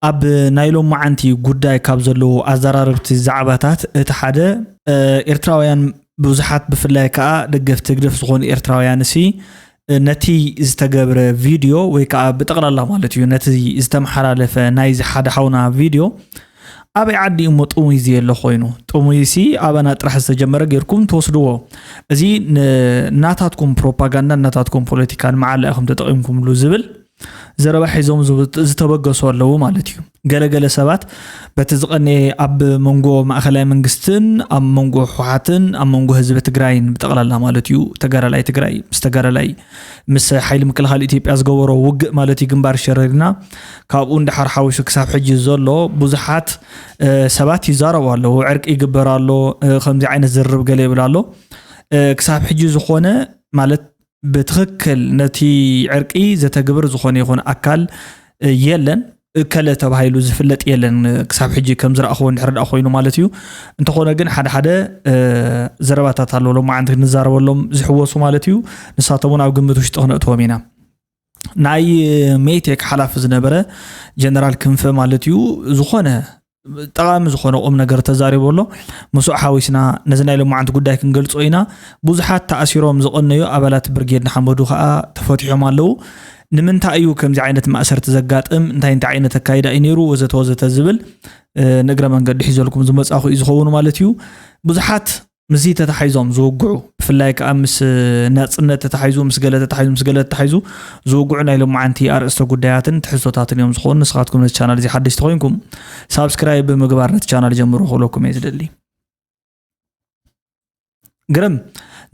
ኣብ ናይ ሎማዓንቲ ጉዳይ ካብ ዘለዉ ኣዘራረብቲ ዛዕባታት እቲ ሓደ፣ እ፣ ኤርትራውያን ብዙሓት፣ ብፍላይ ከኣ ደገፍቲ ህግደፍ ዝኾኑ ኤርትራውያን ሲ፣ እ፣ ነቲ ዝተገብረ ቪድዮ ወይ ከኣ ብጠቕላላ ማለት እዩ፣ ነቲ ዝተመሓላለፈ ናይዚ ሓደ ሓውና ቪድዮ ኣበይ ዓዲ እሞ ጥሙይ ዝየለ ኮይኑ፣ ጥሙይ ሲ ኣባና ጥራሕ ዝተጀመረ ጌርኩም ትወስድዎ። እዚ ን-፣ ናታትኩም ፕሮፓጋንዳ፣ ናታትኩም ፖለቲካ ንመዓላ ኢኹም ተጠቒምኩምሉ ዝብል ዘረባ ሒዞም ዝብ-፣ ዝተበገሱ ኣለዉ ማለት እዩ። ገለገለ ሰባት በቲ ዝቐነየ ኣብ መንጎ ማእኸላይ መንግስትን ኣብ መንጎ ህወሓትን ኣብ መንጎ ህዝቢ ትግራይን ብጠቕላላ ማለት እዩ፣ ተጋዳላይ ትግራይ ምስ ተጋዳላይ፣ ምስ ሓይሊ ምክልኻል ኢትዮጵያ ዝገበሮ ውግእ ማለት እዩ፣ ግንባር ሸረሪና፣ ካብኡ እንድሓር ሓዊሱ ክሳብ ሕጂ ዘሎ ብዙሓት፣ እ፣ ሰባት ይዛረቡ ኣለዉ። ዕርቂ ይግበር ኣሎ፣ እ፣ ከምዚ ዓይነት ዝርርብ ገለ ይብል ኣሎ። እ፣ ክሳብ ሕጂ ዝኾነ ማለት ብትኽክል ነቲ ዕርቂ ዘተግብር ዝኾነ ይኹን ኣካል፣ እ፣ የለን። እከለ ተባሂሉ ዝፍለጥ የለን፣ እ፣ ክሳብ ሕጂ ከም ዝረኣኽዎ እንድሕር ደኣ ኮይኑ ማለት እዩ። እንተኾነ ግን ሓደ ሓደ፣ እ፣ ዘረባታት ኣለዉ፣ ሎማዓንቲ ክንዛረበሎም ዝሕወሱ ማለት እዩ። ንሳቶም እውን ኣብ ግምት ውሽጢ ክነእትዎም ኢና። ናይ ሜቴክ ሓላፊ ዝነበረ ጀነራል ክንፈ ማለት እዩ፣ ዝኾነ ጠቓሚ ዝኾነ ቁም ነገር ተዛሪቡ ኣሎ። ምስኡ ሓዊስና ነዚ ናይ ሎማዓንቲ ጉዳይ ክንገልጾ ኢና። ብዙሓት ተኣሲሮም ዝቐነዩ ኣባላት ብርጌድ ንሓመዱ ከኣ ተፈቲሖም ኣለዉ። ንምንታይ እዩ ከምዚ ዓይነት ማእሰርቲ ዘጋጥም? እንታይ እንታይ ዓይነት ኣካይዳ እዩ ነይሩ? ወዘተ ወዘተ ዝብል፣ እ፣ ንእግረ መንገዲ ሒዘልኩም ዝመጻኹ እዩ ዝኸውን ማለት እዩ። ብዙሓት ምስዚ ተታሒዞም ዝውግዑ፣ ብፍላይ ከኣ ምስ ናጽነት ተታሒዙ፣ ምስ ገለ ተታሒዙ፣ ምስ ገለ ተታሒዙ ዝውግዑ ናይ ሎማዓንቲ ኣርእስተ ጉዳያትን ትሕዝቶታትን እዮም ዝኾኑ። ንስኻትኩም ነቲ ቻናል እዚ ሓደሽቲ ኮይንኩም፣ ሳብስክራይብ ብምግባር ነቲ ቻናል ጀምሩ ክብለኩም እየ ዝደሊ። ግርም፣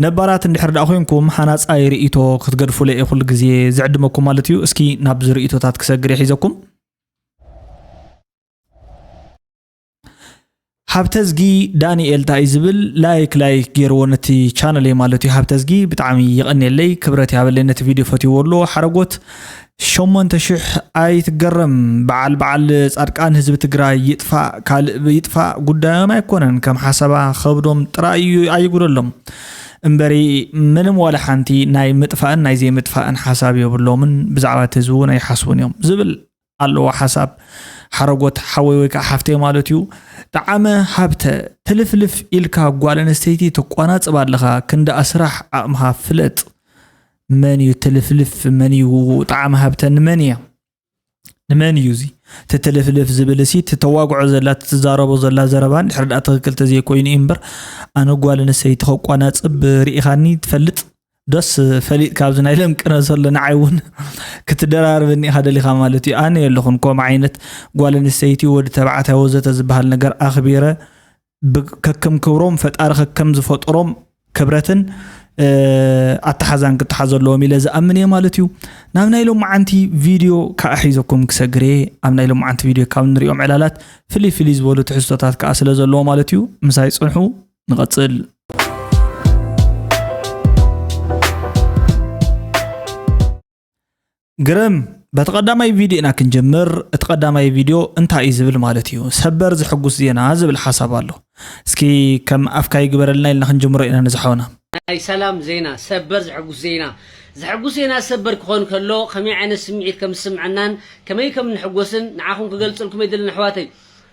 ነባራት እንድሕር ደኣ ኮይንኩም፣ ሃናጻይ ርእይቶ ክትገድፉለ እየ ኩሉ ግዜ ዝዕድመኩም ማለት እዩ። እስኪ ናብዚ ርእይቶታት ክሰግር እየ ሒዘኩም። ሃብተዝጊ ዳንኤል እንታይ እዩ ዝብል? ላይክ፣ ላይክ ገይርዎ ነቲ ቻነለይ ማለት እዩ። ሃብተዝጊ ብጣዕሚ የቐንየለይ፣ ክብረት ይሃበለይ፣ ነቲ ቪድዮ ፈትይዎ ኣሎ። ሓረጎት ሸሞንተ ሽሕ ኣይትገረም፣ በዓል በዓል ጻድቃን ህዝቢ ትግራይ ይጥፋእ ካልእ ይጥፋእ ጉዳዮም ኣይኮነን። ከም ሓሰባ ከብዶም ጥራይ እዩ ኣይጉደሎም እምበሪ ምንም ዋላ ሓንቲ ናይ ምጥፋእን ናይ ዘይምጥፋእን ሓሳብ የብሎምን። ብዛዕባ እቲ ህዝቢ እውን ኣይሓስቡን እዮም ዝብል ኣለዎ ሓሳብ ሓረጎት ሓወይ ወይ ከዓ ሓፍተይ ማለት እዩ። ጠዓመ ሃብተ ትልፍልፍ ኢልካ ጓል ኣንስተይቲ ተቋናጽብ ኣለኻ፣ ክንደኣ ስራሕ ዓቕምኻ ፍለጥ። መን እዩ ትልፍልፍ? መን እዩ ጠዓመ ሃብተ? ንመን እያ? ንመን እዩ እዚ ትትልፍልፍ ዝብል? እሲ ትተዋግዖ ዘላ ትዛረቦ ዘላ ዘረባ እንድሕር ደኣ ትኽክል ተዘይኮይኑ እዩ እምበር፣ ኣነ ጓል ኣንስተይቲ ከቋናጽብ ርኢኻኒ ትፈልጥ? ደስ ፈሊጥ ካብዚ ናይ ለምቅነ ዘሎ ንዓይ እውን ክትደራርበኒ ኢኻ ደሊኻ ማለት እዩ። ኣነ የለኹን ከምኡ ዓይነት ጓል ኣንስተይቲ፣ ወዲ ተባዕታይ ወዘተ ዝበሃል ነገር ኣኽቢረ ብ-፣ ከከም ክብሮም ፈጣሪ ከከም ዝፈጠሮም ክብረትን፣ እ፣ ኣተሓዛን ክተሓዘ ኣለዎም ኢለ ዝኣምን እየ ማለት እዩ። ናብ ናይ ሎማዓንቲ ቪድዮ ከዓ ሒዘኩም ክሰግር እየ። ኣብ ናይ ሎማዓንቲ ቪድዮ ካብ ንሪኦም ዕላላት ፍልይ ፍልይ ዝበሉ ትሕዝቶታት ከዓ ስለ ዘለዎ ማለት እዩ። ምሳይ ፅንሑ፣ ንቐጽል። ግርም፣ በቲ ቀዳማይ ቪድዮ ኢና ክንጀምር። እቲ ቀዳማይ ቪድዮ እንታይ እዩ ዝብል ማለት እዩ? ሰበር ዘሐጉስ ዜና ዝብል ሓሳብ ኣሎ። እስኪ ከም ኣፍካ ይግበረልና ኢልና ክንጅምሮ ኢና ነዚ ሓውና። ናይ ሰላም ዜና፣ ሰበር ዘሐጉስ ዜና። ዘሐጉስ ዜና ሰበር ክኾን ከሎ ከመይ ዓይነት ስምዒት ከም ዝስምዐናን ከመይ ከም ንሕጎስን ንዓኹም ክገልጸልኩም ኣይደልን ኣሕዋተይ።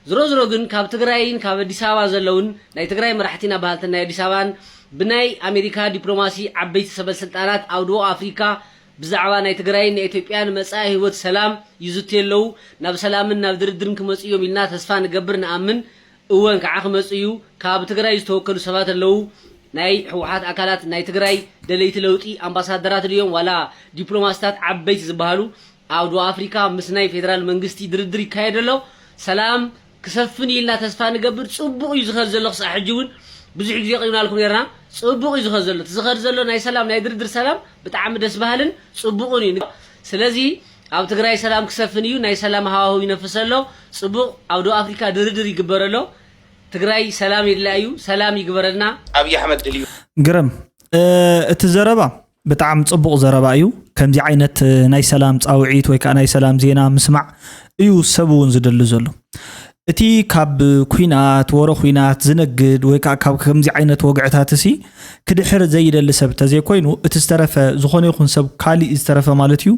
ዝሮ ዝሮ ግን ካብ ትግራይን ካብ ኣዲስ ኣበባ ዘለውን ናይ ትግራይ መራሕቲና በሃልትን ናይ ኣዲስ ኣበባን ብናይ ኣሜሪካ ዲፕሎማሲ ዓበይቲ ሰበስልጣናት ኣብ ደቡብ ኣፍሪካ ብዛዕባ ናይ ትግራይን ናይ ኢትዮጵያን መጻኢ ህይወት ሰላም ይዝትዩ ኣለዉ። ናብ ሰላምን ናብ ድርድርን ክመጹ እዮም ኢልና ተስፋ ንገብር ንኣምን። እወን ከዓ ክመጹ እዩ። ካብ ትግራይ ዝተወከሉ ሰባት ኣለዉ። ናይ ህወሓት ኣካላት ናይ ትግራይ ደለይቲ ለውጢ ኣምባሳደራት ድዮም ዋላ ዲፕሎማስታት ዓበይቲ ዝበሃሉ ኣብ ደቡብ ኣፍሪካ ምስ ናይ ፌደራል መንግስቲ ድርድር ይካየድ ኣሎ። ሰላም ክሰፍን እዩ ኢልና ተስፋ ንገብር። ጽቡቕ እዩ ዝኸድ ዘሎ ክሳዕ ሕጂ እውን ብዙሕ ግዜ ቀሪብናልኩም ነርና። ጽቡቕ እዩ ዝኸድ ዘሎ። እቲ ዝኸድ ዘሎ ናይ ሰላም ናይ ድርድር ሰላም ብጣዕሚ ደስ በሃልን ጽቡቕን እዩ። ስለዚ ኣብ ትግራይ ሰላም ክሰፍን እዩ። ናይ ሰላም ሃዋህው ይነፍስ ኣሎ። ጽቡቕ ኣብ ደቡብ ኣፍሪካ ድርድር ይግበር ኣሎ። ትግራይ ሰላም የድልያ እዩ። ሰላም ይግበረልና። ኣብይ ኣሕመድ ድልዩ። ግርም፣ እ፣ እቲ ዘረባ ብጣዕሚ ጽቡቕ ዘረባ እዩ። ከምዚ ዓይነት፣ እ፣ ናይ ሰላም ጻውዒት ወይ ከዓ ናይ ሰላም ዜና ምስማዕ እዩ ሰብ እውን ዝደሊ ዘሎ። እቲ ካብ ኩናት፣ ወረ ኩናት ዝነግድ ወይ ከዓ ካብ ከምዚ ዓይነት ወግዕታት እሲ ክድሕር ዘይደሊ ሰብ ተዘይኮይኑ፣ እቲ ዝተረፈ ዝኾነ ይኹን ሰብ ካሊእ ዝተረፈ ማለት እዩ፣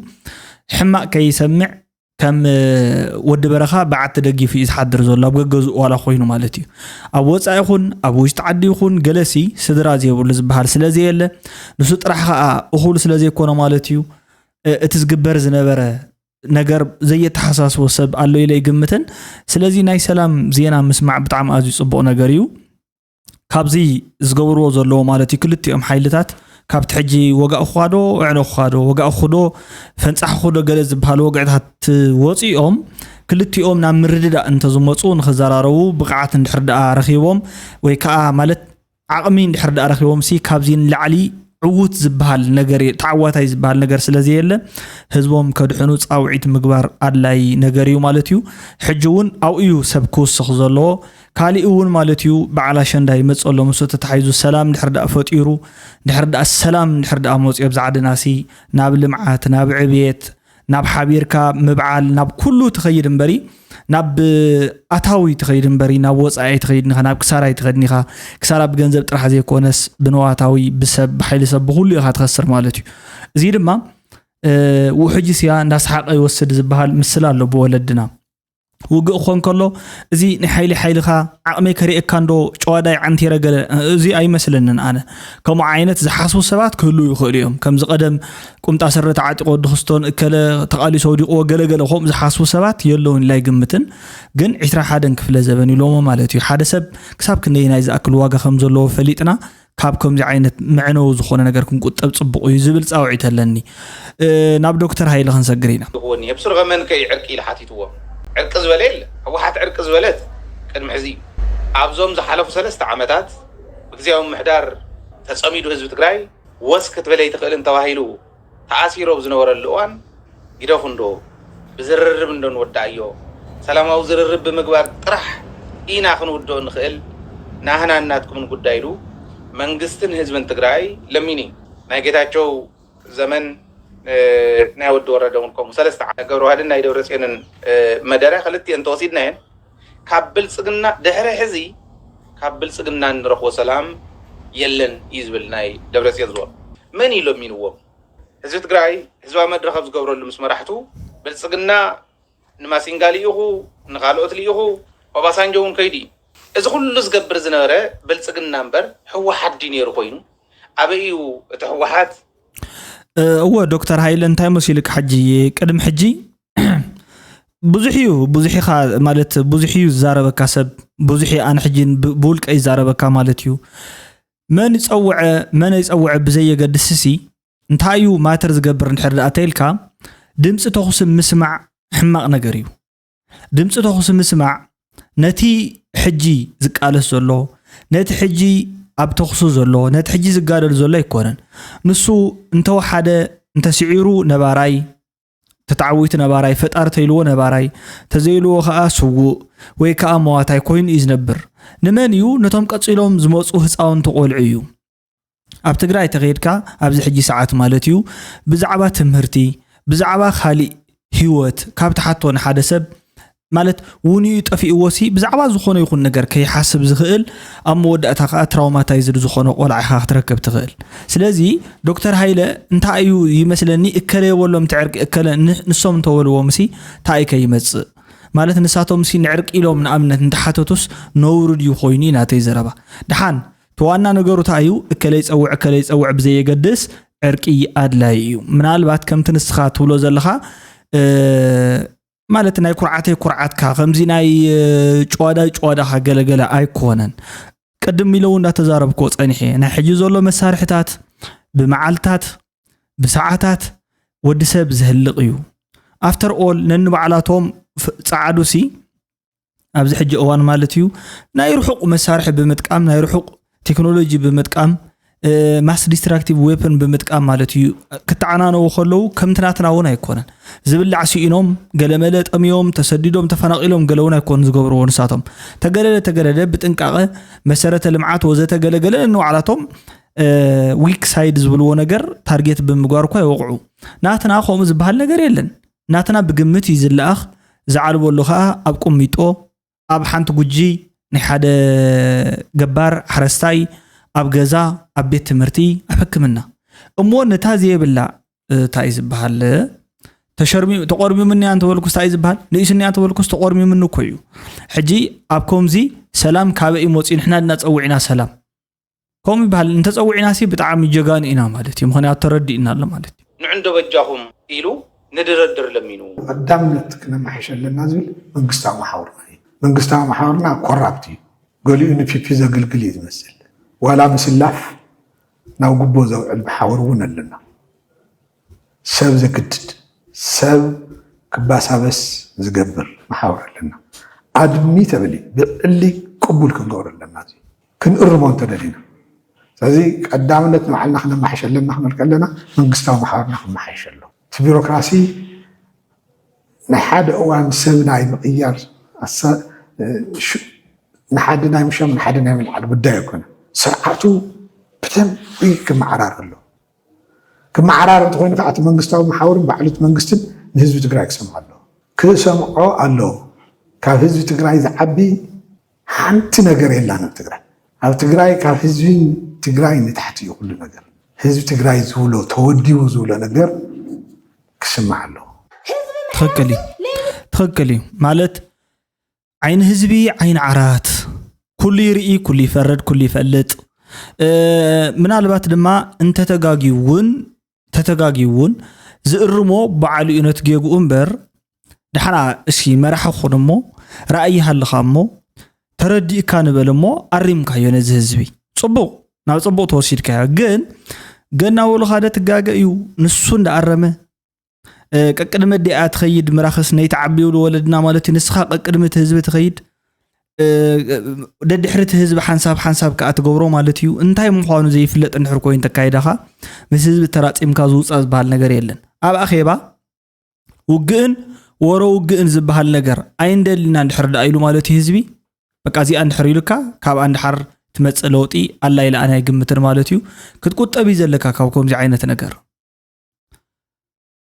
ሕማቕ ከይሰምዕ ከም ወዲ በረኻ በዓቲ ደጊፉ እዩ ዝሓድር ዘሎ ኣብ ገገዝኡ ዋላ ኮይኑ ማለት እዩ። ኣብ ወፃኢ ይኹን ኣብ ውሽጢ ዓዲ ይኹን ገለሲ ስድራ ዘይብሉ ዝበሃል ስለ ዘየለ ንሱ ጥራሕ ከዓ እኹል ስለ ዘይኮነ ማለት እዩ። እቲ ዝግበር ዝነበረ ነገር ዘየተሓሳስቦ ሰብ ኣሎ ኢለ ይግምትን። ስለዚ ናይ ሰላም ዜና ምስማዕ ብጣዕሚ ኣዝዩ ፅቡቕ ነገር እዩ። ካብዚ ዝገብርዎ ዘለዎ ማለት እዩ ክልቲኦም ሓይልታት ካብቲ ሕጂ ወጋእኹኻ ዶ ኣዕነኹኻ ዶ ወጋእኹ ዶ ፈንፃሕኹ ዶ ገለ ዝበሃል ወግዕታት ወፂኦም ክልቲኦም ናብ ምርድዳእ እንተዝመፁ ንክዘራረቡ ብቕዓት እንድሕር ደኣ ረኺቦም ወይ ከዓ ማለት ዓቕሚ እንድሕር ደኣ ረኺቦም ሲ ካብዚ ንላዕሊ ዕዉት ዝበሃል ነገር ተዓዋታይ ዝበሃል ነገር ስለ ዘየለ ህዝቦም ከድሕኑ ፃውዒት ምግባር ኣድላይ ነገር እዩ ማለት እዩ። ሕጂ እውን ኣብኡ እዩ ሰብ ክውስኽ ዘለዎ። ካሊእ እውን ማለት እዩ በዓል ኣሸንዳ ይመፅእ ኣሎ። ምስ ተታሒዙ ሰላም እንድሕር ደኣ ፈጢሩ እንድሕር ደኣ ሰላም እንድሕር ደኣ መፅዮ ብዛ ዓድና ሲ ናብ ልምዓት ናብ ዕብየት ናብ ሓቢርካ ምብዓል ናብ ኩሉ ትኸይድ እምበሪ ናብ ኣታዊ ትኸይድ እምበሪ ናብ ወፃኢ ትኸይድ ኒኻ ናብ ክሳራይ ትኸይድ ኒኻ። ክሳራ ብገንዘብ ጥራሕ ዘይኮነስ ብንዋታዊ ብሰብ ብሓይሊ ሰብ ብኩሉ ኢኻ ትኸስር ማለት እዩ። እዚ ድማ ውሕጅ ስያ እንዳሰሓቀ ይወስድ ዝበሃል ምስላ ኣሎ ብወለድና። ውግእ ክኾን ከሎ እዚ ናይ ሓይሊ ሓይልኻ ዓቕመይ ከርእየካ እንዶ ጨዋዳይ ዓንቲረ ገለ እዚ ኣይመስለንን ኣነ። ከምኡ ዓይነት ዝሓስቡ ሰባት ክህልዉ ይኽእሉ እዮም። ከምዚ ቀደም ቁምጣ ስረ ተዓጢቆ ድኽስቶን እከለ ተቓሊሶ ወዲቕዎ ገለገለ ከምኡ ዝሓስቡ ሰባት የለውን ኢላ ይግምትን። ግን ዒስራ ሓደን ክፍለ ዘበን ኢሎሞ ማለት እዩ። ሓደ ሰብ ክሳብ ክንደየናይ ዝኣክል ዋጋ ከም ዘለዎ ፈሊጥና ካብ ከምዚ ዓይነት መዕነዊ ዝኾነ ነገር ክንቁጠብ ፅቡቕ እዩ ዝብል ፃውዒት ኣለኒ። ናብ ዶክተር ሃይለ ክንሰግር ኢና። ይኽወኒ የብስርኸ መን ከይ ዕርቂ ኢሉ ሓቲትዎም። ዕርቂ ዝበለ የለ። ህወሓት ዕርቂ ዝበለት ቅድሚ ሕዚ እዩ። ኣብዞም ዝሓለፉ ሰለስተ ዓመታት ብግዜያዊ ምሕዳር ተፀሚዱ ህዝቢ ትግራይ ወስ ክትብል ኣይትኽእልን ተባሂሉ ተኣሲሩ ኣብ ዝነበረሉ እዋን ግደፉ እንዶ ብዝርርብ እንዶ ንወዳእዮ። ሰላማዊ ዝርርብ ብምግባር ጥራሕ ኢና ክንውድኦ ንኽእል። ናህናን ናትኩምን ጉዳይ ኢሉ መንግስትን ህዝብን ትግራይ ለሚኑ እዩ። ናይ ጌታቸው ዘመን ናይ ወዲ ወረደ እውን ከምኡ ሰለስተ ገብረዋህድን ናይ ደብረፅዮንን መደረ ክልቲአን እንተወሲድናየን ካብ ብልፅግና ድሕሪ ሕዚ ካብ ብልፅግና እንረኽቦ ሰላም የለን እዩ ዝብል ናይ ደብረፅዮን ዝወ መን እዩ ለሚንዎም? ህዝቢ ትግራይ ህዝባዊ መድረኽ ኣብ ዝገብረሉ ምስ መራሕቱ ብልፅግና ንማሲንጋ ልኢኹ ንኻልኦት ልኢኹ ኦባሳንጆ እውን ከይዱ እዩ። እዚ ኩሉ ዝገብር ዝነበረ ብልፅግና እምበር ህወሓት ድዩ ነይሩ ኮይኑ ኣበይ እዩ እቲ ህወሓት? እወ ዶክተር ሃይለ እንታይ መሲልካ ሕጂ ቅድሚ ሕጂ ብዙሕ እዩ ብዙሕ ኢኻ ማለት ብዙሕ እዩ ዝዛረበካ ሰብ ብዙሕ ኣነ ሕጂ ብውልቀ ይዛረበካ ማለት እዩ። መን ይፀውዐ መን ኣይፀውዐ ብዘየገድስሲ እንታይ እዩ ማተር ዝገብር እንድሕር ደኣ ተይልካ ድምፂ ተኹሲ ምስማዕ ሕማቕ ነገር እዩ። ድምፂ ተኹሲ ምስማዕ ነቲ ሕጂ ዝቃለስ ዘሎ ነቲ ሕጂ ኣብ ተኹሱ ዘሎ ነቲ ሕጂ ዝጋደል ዘሎ ኣይኮነን። ንሱ እንተወሓደ እንተስዒሩ ነባራይ ተተዓዊቱ ነባራይ ፈጣሪ ተይልዎ ነባራይ ተዘይልዎ ከዓ ስዉእ ወይ ከዓ መዋታይ ኮይኑ እዩ ዝነብር። ንመን እዩ? ነቶም ቀፂሎም ዝመፁ ህፃውንቲ ቆልዑ እዩ። ኣብ ትግራይ ተኸይድካ ኣብዚ ሕጂ ሰዓት ማለት እዩ ብዛዕባ ትምህርቲ ብዛዕባ ካሊእ ህይወት ካብ ትሓቶ ንሓደ ሰብ ማለት ውንኡ ጠፊእዎ ሲ ብዛዕባ ዝኾነ ይኹን ነገር ከይሓስብ ዝኽእል ኣብ መወዳእታ ከዓ ትራውማታይዝድ ዝኾነ ቆልዓ ኢኻ ክትረክብ ትኽእል። ስለዚ ዶክተር ሃይለ እንታይ እዩ ይመስለኒ እከለ የበሎም እቲ ዕርቂ እከለ ንሶም እንተበልዎም ሲ እንታይ ከይመፅእ ማለት ንሳቶም ሲ ንዕርቂ ኢሎም ንኣብነት እንተሓተቱስ ነውሪ ድዩ ኮይኑ እዩ ናተይ ዘረባ። ድሓን እቲ ዋና ነገሩ እንታይ እዩ እከለ ይፀውዕ እከለ ይፀውዕ ብዘየገድስ ዕርቂ ኣድላይ እዩ። ምናልባት ከምቲ ንስኻ ትብሎ ዘለኻ ማለት ናይ ኩርዓተይ ኩርዓትካ ከምዚ ናይ ጭዋዳይ ጭዋዳኻ ገለገለ ኣይኮነን። ቅድም ኢለ እውን እንዳተዛረብክዎ ፀኒሐ ናይ ሕጂ ዘሎ መሳርሕታት ብመዓልታት ብሰዓታት ወዲ ሰብ ዝህልቕ እዩ። ኣፍተር ኦል ነንባዕላቶም ጸዓዱ ሲ ኣብዚ ሕጂ እዋን ማለት እዩ ናይ ርሑቕ መሳርሒ ብምጥቃም ናይ ርሑቕ ቴክኖሎጂ ብምጥቃም ማስ ዲስትራክቲቭ ዌፐን ብምጥቃም ማለት እዩ ክተዓናነዉ ከለዉ ከምቲ ናትና እውን ኣይኮነን። ዝብላዕ ስኢኖም ገለመለ ጠምዮም ተሰዲዶም ተፈናቒሎም ገለ እውን ኣይኮኑ ዝገብርዎ ንሳቶም ተገለለ ተገለለ ብጥንቃቐ መሰረተ ልምዓት ወዘተ ገለገለ ነንባዕላቶም ዊክ ሳይድ ዝብልዎ ነገር ታርጌት ብምግባር እኳ ይወቕዑ። ናትና ከምኡ ዝበሃል ነገር የለን። ናትና ብግምት እዩ ዝለኣኽ። ዝዓልበሉ ኸኣ ኣብ ቁሚጦ፣ ኣብ ሓንቲ ጉጂ ናይ ሓደ ገባር ሓረስታይ፣ ኣብ ገዛ፣ ኣብ ቤት ትምህርቲ፣ ኣብ ሕክምና። እሞ ነታ ዘየብላ እንታይ እዩ ዝበሃል ተሸርሚ ተቆርሚምኒ እንተበልኩስ እንታይ ዝበሃል? ንእስኒ እንተበልኩስ ተቆርሚምኒ እኮ እዩ። ሕጂ ኣብ ከምዚ ሰላም ካበይ እዩ መፂኡ? ንሕና ድና ፀዊዕና ሰላም ከምኡ ይበሃል። እንተፀዊዕና ሲ ብጣዕሚ ጀጋኑ ኢና ማለት እዩ። ምክንያቱ ተረዲእና ኣሎ ማለት እዩ። ንዕንዶ በጃኹም ኢሉ ንድርድር ለሚኑ። ቀዳምነት ክነማሕሽ ኣለና ዝብል መንግስታዊ መሓውርና እዩ። መንግስታዊ መሓውርና ኮራፕት እዩ። ገሊኡ ንፒፒ ዘግልግል እዩ ዝመስል። ዋላ ምስላፍ ናብ ጉቦ ዘውዕል መሓውር እውን ኣለና። ሰብ ዘግድድ፣ ሰብ ክባሳበስ ዝገብር መሓውር ኣለና። ኣድሚ ተብል ብዕሊ ቅቡል ክንገብሮ ኣለና። እዚ ክንእርሞ እንተደሊና፣ ስለዚ ቀዳምነት ንባዕልና ክነማሓሽ ኣለና ክንብል ከለና መንግስታዊ መሓውርና ክመሓየሽ ኣሎ። እቲ ቢሮክራሲ ናይ ሓደ እዋን ሰብ ናይ ምቕያር ንሓደ ናይ ምሻም ንሓደ ናይ ምልዓል ጉዳይ ኣይኮነ። ስርዓቱ ብደንቢ ክመዓራር ኣሎ። ክመዓራር እንተኮይኑ ከዓ እቲ መንግስታዊ መሓውርን ባዕሉት መንግስትን ንህዝቢ ትግራይ ክሰምዖ ኣለዎ። ክሰምዖ ኣለዎ። ካብ ህዝቢ ትግራይ ዝዓቢ ሓንቲ ነገር የላን ኣብ ትግራይ። ኣብ ትግራይ ካብ ህዝቢ ትግራይ ንታሕቲ እዩ ኩሉ ነገር። ህዝቢ ትግራይ ዝብሎ ተወዲቡ ዝብሎ ነገር ክስማዕ ኣለዎ። ትኽክል እዩ። ትኽክል እዩ ማለት ዓይኒ ህዝቢ ዓይኒ ዓራት ኩሉ ይርኢ፣ ኩሉ ይፈርድ፣ ኩሉ ይፈልጥ። ምናልባት ድማ እንተተጋጊ እውን ተተጋጊ እውን ዝእርሞ በዓሉ እዩ ነቲ ጌግኡ እምበር ድሓና እስኪ መራሒ ክኾን እሞ ራእይ ይሃልኻ እሞ ተረዲእካ ንበል እሞ ኣሪምካዮ ነዚ ህዝቢ ፅቡቕ ናብ ፅቡቕ ተወሲድካዮ ግን ገና ወልኻ ደ ትጋገ እዩ ንሱ እንዳኣረመ ቀቅድሚ ኣዲኣ ትኸይድ ምራኽስ ነይቲ ዓቢ ይብሉ ወለድና ማለት እዩ ንስኻ ቀቅድሚ እቲ ህዝቢ ትኸይድ ደድሕሪ እቲ ህዝቢ ሓንሳብ ሓንሳብ ከዓ ትገብሮ ማለት እዩ እንታይ ምዃኑ ዘይፍለጥ እንድሕር ኮይኑ ተካይዳኻ ምስ ህዝቢ ተራፂምካ ዝውፃእ ዝበሃል ነገር የለን ኣብ ኣኼባ ውግእን ወረ ውግእን ዝበሃል ነገር ኣይንደልና እንድሕር ደኣ ኢሉ ማለት እዩ ህዝቢ በቃ እዚኣ እንድሕር ኢሉካ ካብ ኣንድሓር ትመፅእ ለውጢ ኣላ ኢለ ኣነ ኣይግምትን ማለት እዩ ክትቁጠብ እዩ ዘለካ ካብ ከምዚ ዓይነት ነገር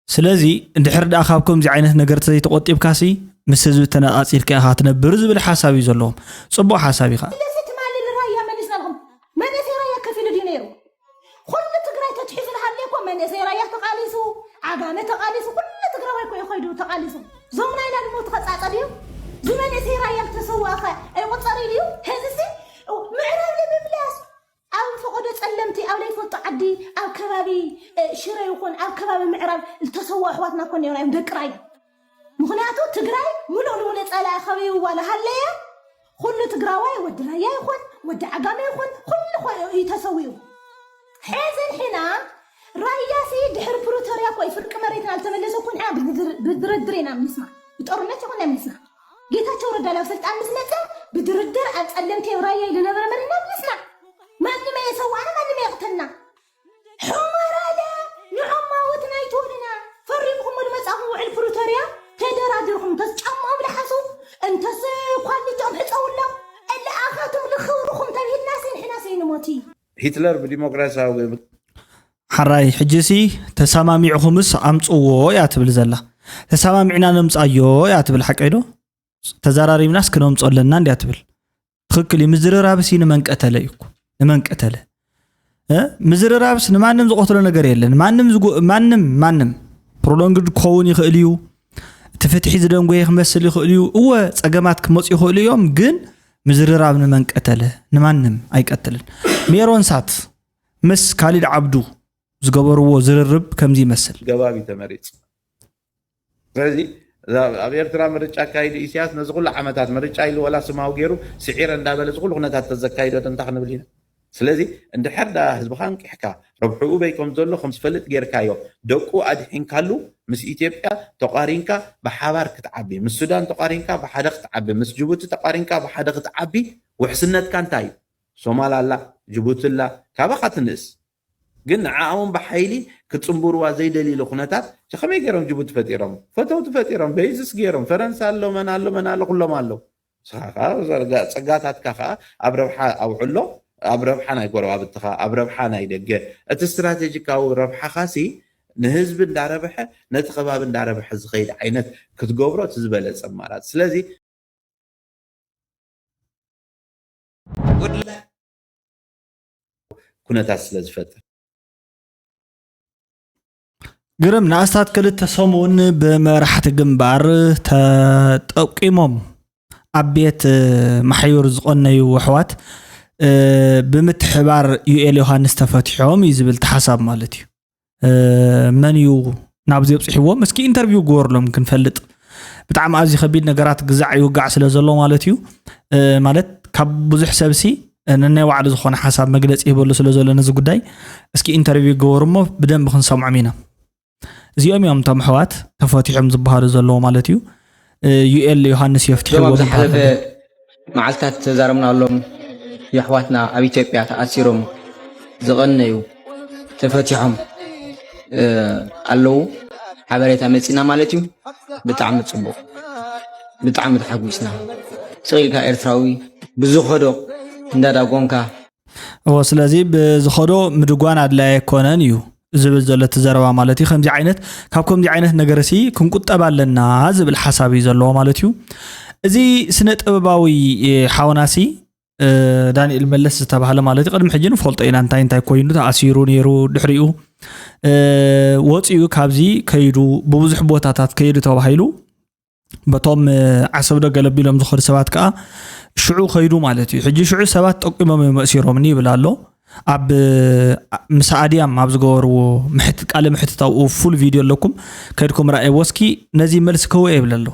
ስለዚ እንድሕር ደኣ ካብ ከምዚ ዓይነት ነገር ተዘይተቆጢብካሲ ምስ ህዝቢ ተነፃፂልካ ኢኻ ትነብር ዝብል ሓሳብ እዩ ዘለዎም ፅቡቅ ሓሳብ ኢኻ ስለዚ ትማሊ ንራያ መሊስና ኣለኹም መንእሰይ ራያ ከፊሉ ድዩ ነይሩ ኩሉ ትግራይ ተትሒዙ ዝሃለ እኮ መንእሰይ ራያ ተቃሊሱ ዓጋመ ተቃሊሱ ኩሉ ትግራዋይ እኮ እዩ ከይዱ ተቃሊሱ ዞም ናይና ድሞ ትኸፃፀ ድዩ ዝመንእሰይ ራያ ዝተሰወእኸ ኣይቆፀሪ ድዩ ሕዝሲ ምዕራብ ንምምላስ ኣብ ፈቐዶ ጸለምቲ ኣብ ለይፈልጦ ዓዲ ኣብ ከባቢ ሽረ ይኹን ኣብ ከባቢ ምዕራብ ዝተሰውኡ ኣሕዋትና እኮ ነይሮም እዮም ደቂ ራያ። ምኽንያቱ ትግራይ ሙሉእ ንሙሉእ ጸላኢ ከቢብዋ ለሃለየ ኩሉ ትግራዋይ ወዲ ራያ ይኹን ወዲ ዓጋመ ይኹን ኩሉ እዩ ተሰዊኡ። ሕዚ ንሕና ራያሲ ድሕሪ ፕሪቶርያ እኮ እዩ ፍርቂ መሬትና ዝተመለሰ እኮ ንሕና ብድርድር ኢና ምስማዕ ብጦርነት ይኹን ምስማዕ ጌታቸው ረዳ ናብ ስልጣን ምስ መፀ ብድርድር ኣብ ፀለምቲ ራያ ዝነበረ መሪሕነት ምስማዕ ማንም ኣየሰዋእና ማንም ኣየቕተልና ሑመራለ ንዖም ማወትና ኣይትበሉና ፈሪምኹም ዝመፃኹም ውዕል ፕሪቶርያ ተደራዲርኹም እንተስ ጫማኦም ልሓሱ እንተስ ኳሊቶም ሕፀውሎም እለ ኣኻትም ልኽብርኹም ተብሂልና ሰንሕና ሰይንሞት እዩ ሂትለር ብዲሞክራሲያዊ ሓራይ ሕጂሲ ተሰማሚዕኹምስ ኣምፅዎ እያ ትብል ዘላ ተሰማሚዕና ነምፃዮ እያ ትብል ሓቀይ ዶ ተዘራሪብናስ ክነምፆ ኣለና እንድያ ትብል ትኽክል እዩ ምዝርራብሲ ንመንቀተለ እዩ ንመንቀተለ ምዝርራብስ ንማንም ዝቆትሎ ነገር የለን ማንም ማንም ማንም ፕሮሎንግድ ክኸውን ይኽእል እዩ እቲ ፍትሒ ዝደንጎየ ክመስል ይኽእል እዩ እወ ፀገማት ክመፁ ይኽእሉ እዮም ግን ምዝርራብ ንመን ቀተለ ንማንም ኣይቀትልን ሜሮን ሳት ምስ ካሊድ ዓብዱ ዝገበርዎ ዝርርብ ከምዚ ይመስል ገባብ እዩ ተመሪፁ ስለዚ ኣብ ኤርትራ ምርጫ ኣካይዱ ኢሳያስ ነዚ ኩሉ ዓመታት ምርጫ ኢሉ ወላ ስማዊ ገይሩ ስዒረ እንዳበለ እዚ ኩሉ ኩነታት ተዘካይዶ እንታ ክንብል ኢና ስለዚ እንድሕር ዳ ህዝብኻ እንቂሕካ ረብሕኡ በይ ከም ዘሎ ከም ዝፈልጥ ጌርካዮ ደቁ ኣድሒንካሉ ምስ ኢትዮጵያ ተቋሪንካ ብሓባር ክትዓቢ ምስ ሱዳን ተቋሪንካ ብሓደ ክትዓቢ ምስ ጅቡቲ ተቋሪንካ ብሓደ ክትዓቢ ውሕስነትካ እንታይ እዩ ሶማል ኣላ ጅቡቲ ኣላ ካባኻ ትንእስ ግን ንዓኣ እውን ብሓይሊ ክፅንብርዋ ዘይደልይሉ ኩነታት ከመይ ገይሮም ጅቡቲ ፈጢሮም ፈተውቲ ፈጢሮም በይዝስ ገይሮም ፈረንሳ ኣሎ መን ኣሎ መን ኣሎ ኩሎም ኣለዉ ንስኻ ከዓ ጸጋታትካ ከዓ ኣብ ረብሓ ኣውዕሎ ኣብ ረብሓ ናይ ጎረባብትኻ ኣብ ረብሓ ናይ ደገ እቲ ስትራቴጂካዊ ረብሓኻሲ ንህዝቢ እንዳረብሐ ነቲ ከባቢ እንዳረብሐ ዝኸይድ ዓይነት ክትገብሮ እቲ ዝበለፀ ኣማራፂ ስለዚ ኩነታት ስለ ዝፈጥር ግርም ንኣስታት ክልተ ሰሙን ብመራሕቲ ግንባር ተጠቂሞም ኣብ ቤት ማሕዩር ዝቐነዩ ኣሕዋት ብምትሕባር ዩኤል ዮሃንስ ተፈቲሖም እዩ ዝብል ተሓሳብ ማለት እዩ። መን እዩ ናብዚ ኣብፅሕዎም? እስኪ ኢንተርቪው ግበርሎም ክንፈልጥ። ብጣዕሚ ኣዝዩ ከቢድ ነገራት ግዛዕ ይውጋዕ ስለ ዘሎ ማለት እዩ። ማለት ካብ ብዙሕ ሰብሲ ነናይ ባዕሉ ዝኾነ ሓሳብ መግለፂ ይህበሉ ስለ ዘሎ ነዚ ጉዳይ እስኪ ኢንተርቪው ግበሩ እሞ ብደንብ ክንሰምዖም ኢና። እዚኦም እዮም እቶም ኣሕዋት ተፈቲሖም ዝበሃሉ ዘለዉ ማለት እዩ። ዩኤል ዮሃንስ እዞም የፍትሕዎም ኣብ ዝሓለፈ ይበሃል። መዓልታት ተዛረብናሎም የሕዋትና ኣብ ኢትዮጵያ ተኣሲሮም ዝቐነዩ ተፈቲሖም ኣለዉ ሓበሬታ መፂና ማለት እዩ። ብጣዕሚ ፅቡቕ፣ ብጣዕሚ ተሓጒስና። ስቕ ኢልካ ኤርትራዊ ብዝኸዶ እንዳዳጎንካ እዎ ስለዚ ብዝኸዶ ምድጓን ኣድላይ ኣይኮነን እዩ ዝብል ዘሎ እቲ ዘረባ ማለት እዩ። ከምዚ ዓይነት ካብ ከምዚ ዓይነት ነገር ሲ ክንቁጠብ ኣለና ዝብል ሓሳብ እዩ ዘለዎ ማለት እዩ። እዚ ስነ ጥበባዊ ሓውናሲ ዳንኤል መለስ ዝተባህለ ማለት እዩ ቅድሚ ሕጂ ንፈልጦ ኢና እንታይ እንታይ ኮይኑ ተኣሲሩ ነይሩ ድሕሪኡ ወፂኡ ካብዚ ከይዱ ብብዙሕ ቦታታት ከይዱ ተባሂሉ በቶም ዓሰብ ዶ ገለቢሎም ዝኸዱ ሰባት ከዓ ሽዑ ከይዱ ማለት እዩ። ሕጂ ሽዑ ሰባት ጠቂሞም እዮም መእሲሮምኒ ይብል ኣሎ። ኣብ ምስ ኣድያም ኣብ ዝገበርዎ ምሕት ቃለ ምሕትት ኣብኡ ፉል ቪድዮ ኣለኩም ከይድኩም ራእይዎ እስኪ ነዚ መልሲ ከውእ ይብል ኣሎ።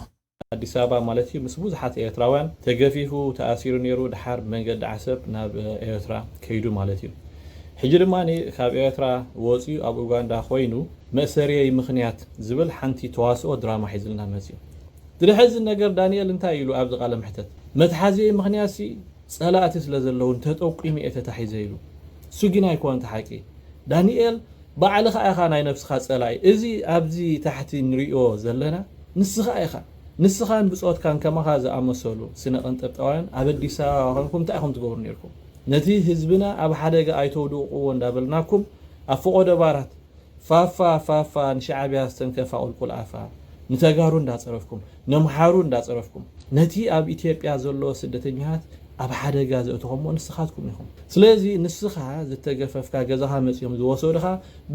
ኣዲስ ኣበባ ማለት እዩ ምስ ብዙሓት ኤርትራውያን ተገፊፉ ተኣሲሩ ነይሩ። ድሓር ብመንገዲ ዓሰብ ናብ ኤርትራ ከይዱ ማለት እዩ። ሕጂ ድማ ካብ ኤርትራ ወፂኡ ኣብ ኡጋንዳ ኮይኑ መእሰሪየይ ምኽንያት ዝብል ሓንቲ ተዋስኦ ድራማ ሒዝልና መፅዩ። ድሕሪ እዚ ነገር ዳንኤል እንታይ ኢሉ ኣብዚ ቃለ መሕተት? መትሓዚየይ ምኽንያትሲ ጸላእቲ ስለ ዘለዉኒ ተጠቂመ እየ ተታሒዘ ኢሉ። እሱ ግን ኣይኮነን እቲ ሓቂ። ዳንኤል ባዕልኻ ኢኻ ናይ ነብስኻ ጸላኢ። እዚ ኣብዚ ታሕቲ ንርእዮ ዘለና ንስኻ ኢኻ። ንስኻን ብጾትካን ከማኻ ዝኣመሰሉ ስነ-ቅንጥብጣውያን ኣብ ኣዲስ ኣበባ ኮንኩም እንታይ ኢኹም ትገብሩ ኔርኩም? ነቲ ህዝብና ኣብ ሓደጋ ኣይተውድቕዎ እንዳበልናኩም ኣብ ፈቖዶ ባራት ፋፋ ፋፋ ንሻዕብያ ዝተንከፋ ቁልቁል ኣፋ ንተጋሩ እንዳጸረፍኩም ነምሓሩ እንዳጸረፍኩም ነቲ ኣብ ኢትዮጵያ ዘሎ ስደተኛታት ኣብ ሓደጋ ዘእተኹሞ ንስኻትኩም ኢኹም። ስለዚ ንስኻ ዝተገፈፍካ ገዛኻ መጺኦም ዝወሰዱኻ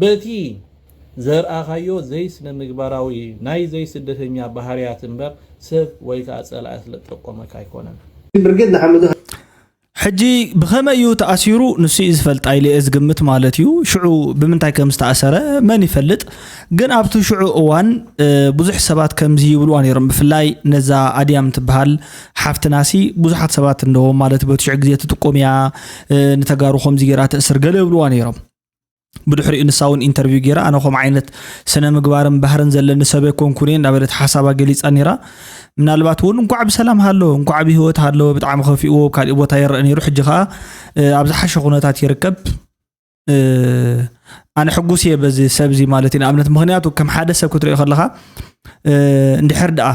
በቲ ዘርኣኻዮ ዘይስነ ምግባራዊ ናይ ዘይስደተኛ ባህርያት እምበር ሰብ ወይ ከኣ ጸላኢ ስለ ዝጠቆመካ ኣይኮነን። ብርጌድ ንሓመዱ ሕጂ ብኸመይ እዩ ተኣሲሩ ንሱ እዩ ዝፈልጣ ኢለ እየ ዝግምት ማለት እዩ። ሽዑ ብምንታይ ከም ዝተኣሰረ መን ይፈልጥ። ግን ኣብቲ ሽዑ እዋን ብዙሕ ሰባት ከምዚ ይብልዋ ነይሮም። ብፍላይ ነዛ ኣድያም ትበሃል ሓፍትናሲ ብዙሓት ሰባት እንደዎም ማለት በቲ ሽዑ ግዜ ትጥቆም እያ፣ ንተጋሩ ከምዚ ገይራ ተእስር ገለ ይብልዋ ነይሮም። ብድሕሪኡ ንሳ እውን ኢንተርቪው ገይራ ኣነ ከምኡ ዓይነት ስነ ምግባርን ባህርን ዘለኒ ሰብ ኣይኮንኩን እየ እንዳበለት ሓሳባ ገሊፃ ነይራ። ምናልባት እውን እንኳዕ ብሰላም ሃሎ እንኳዕ ብህይወት ሃሎ ብጣዕሚ ከፊእዎ ኣብ ካሊእ ቦታ ይረአ ነይሩ ሕጂ ከዓ ኣብ ዝሓሸ ኩነታት ይርከብ። ኣነ ሕጉስ እየ በዚ ሰብ እዚ ማለት እዩ ንኣብነት ምክንያቱ ከም ሓደ ሰብ ክትሪኦ ከለካ እንድሕር ደኣ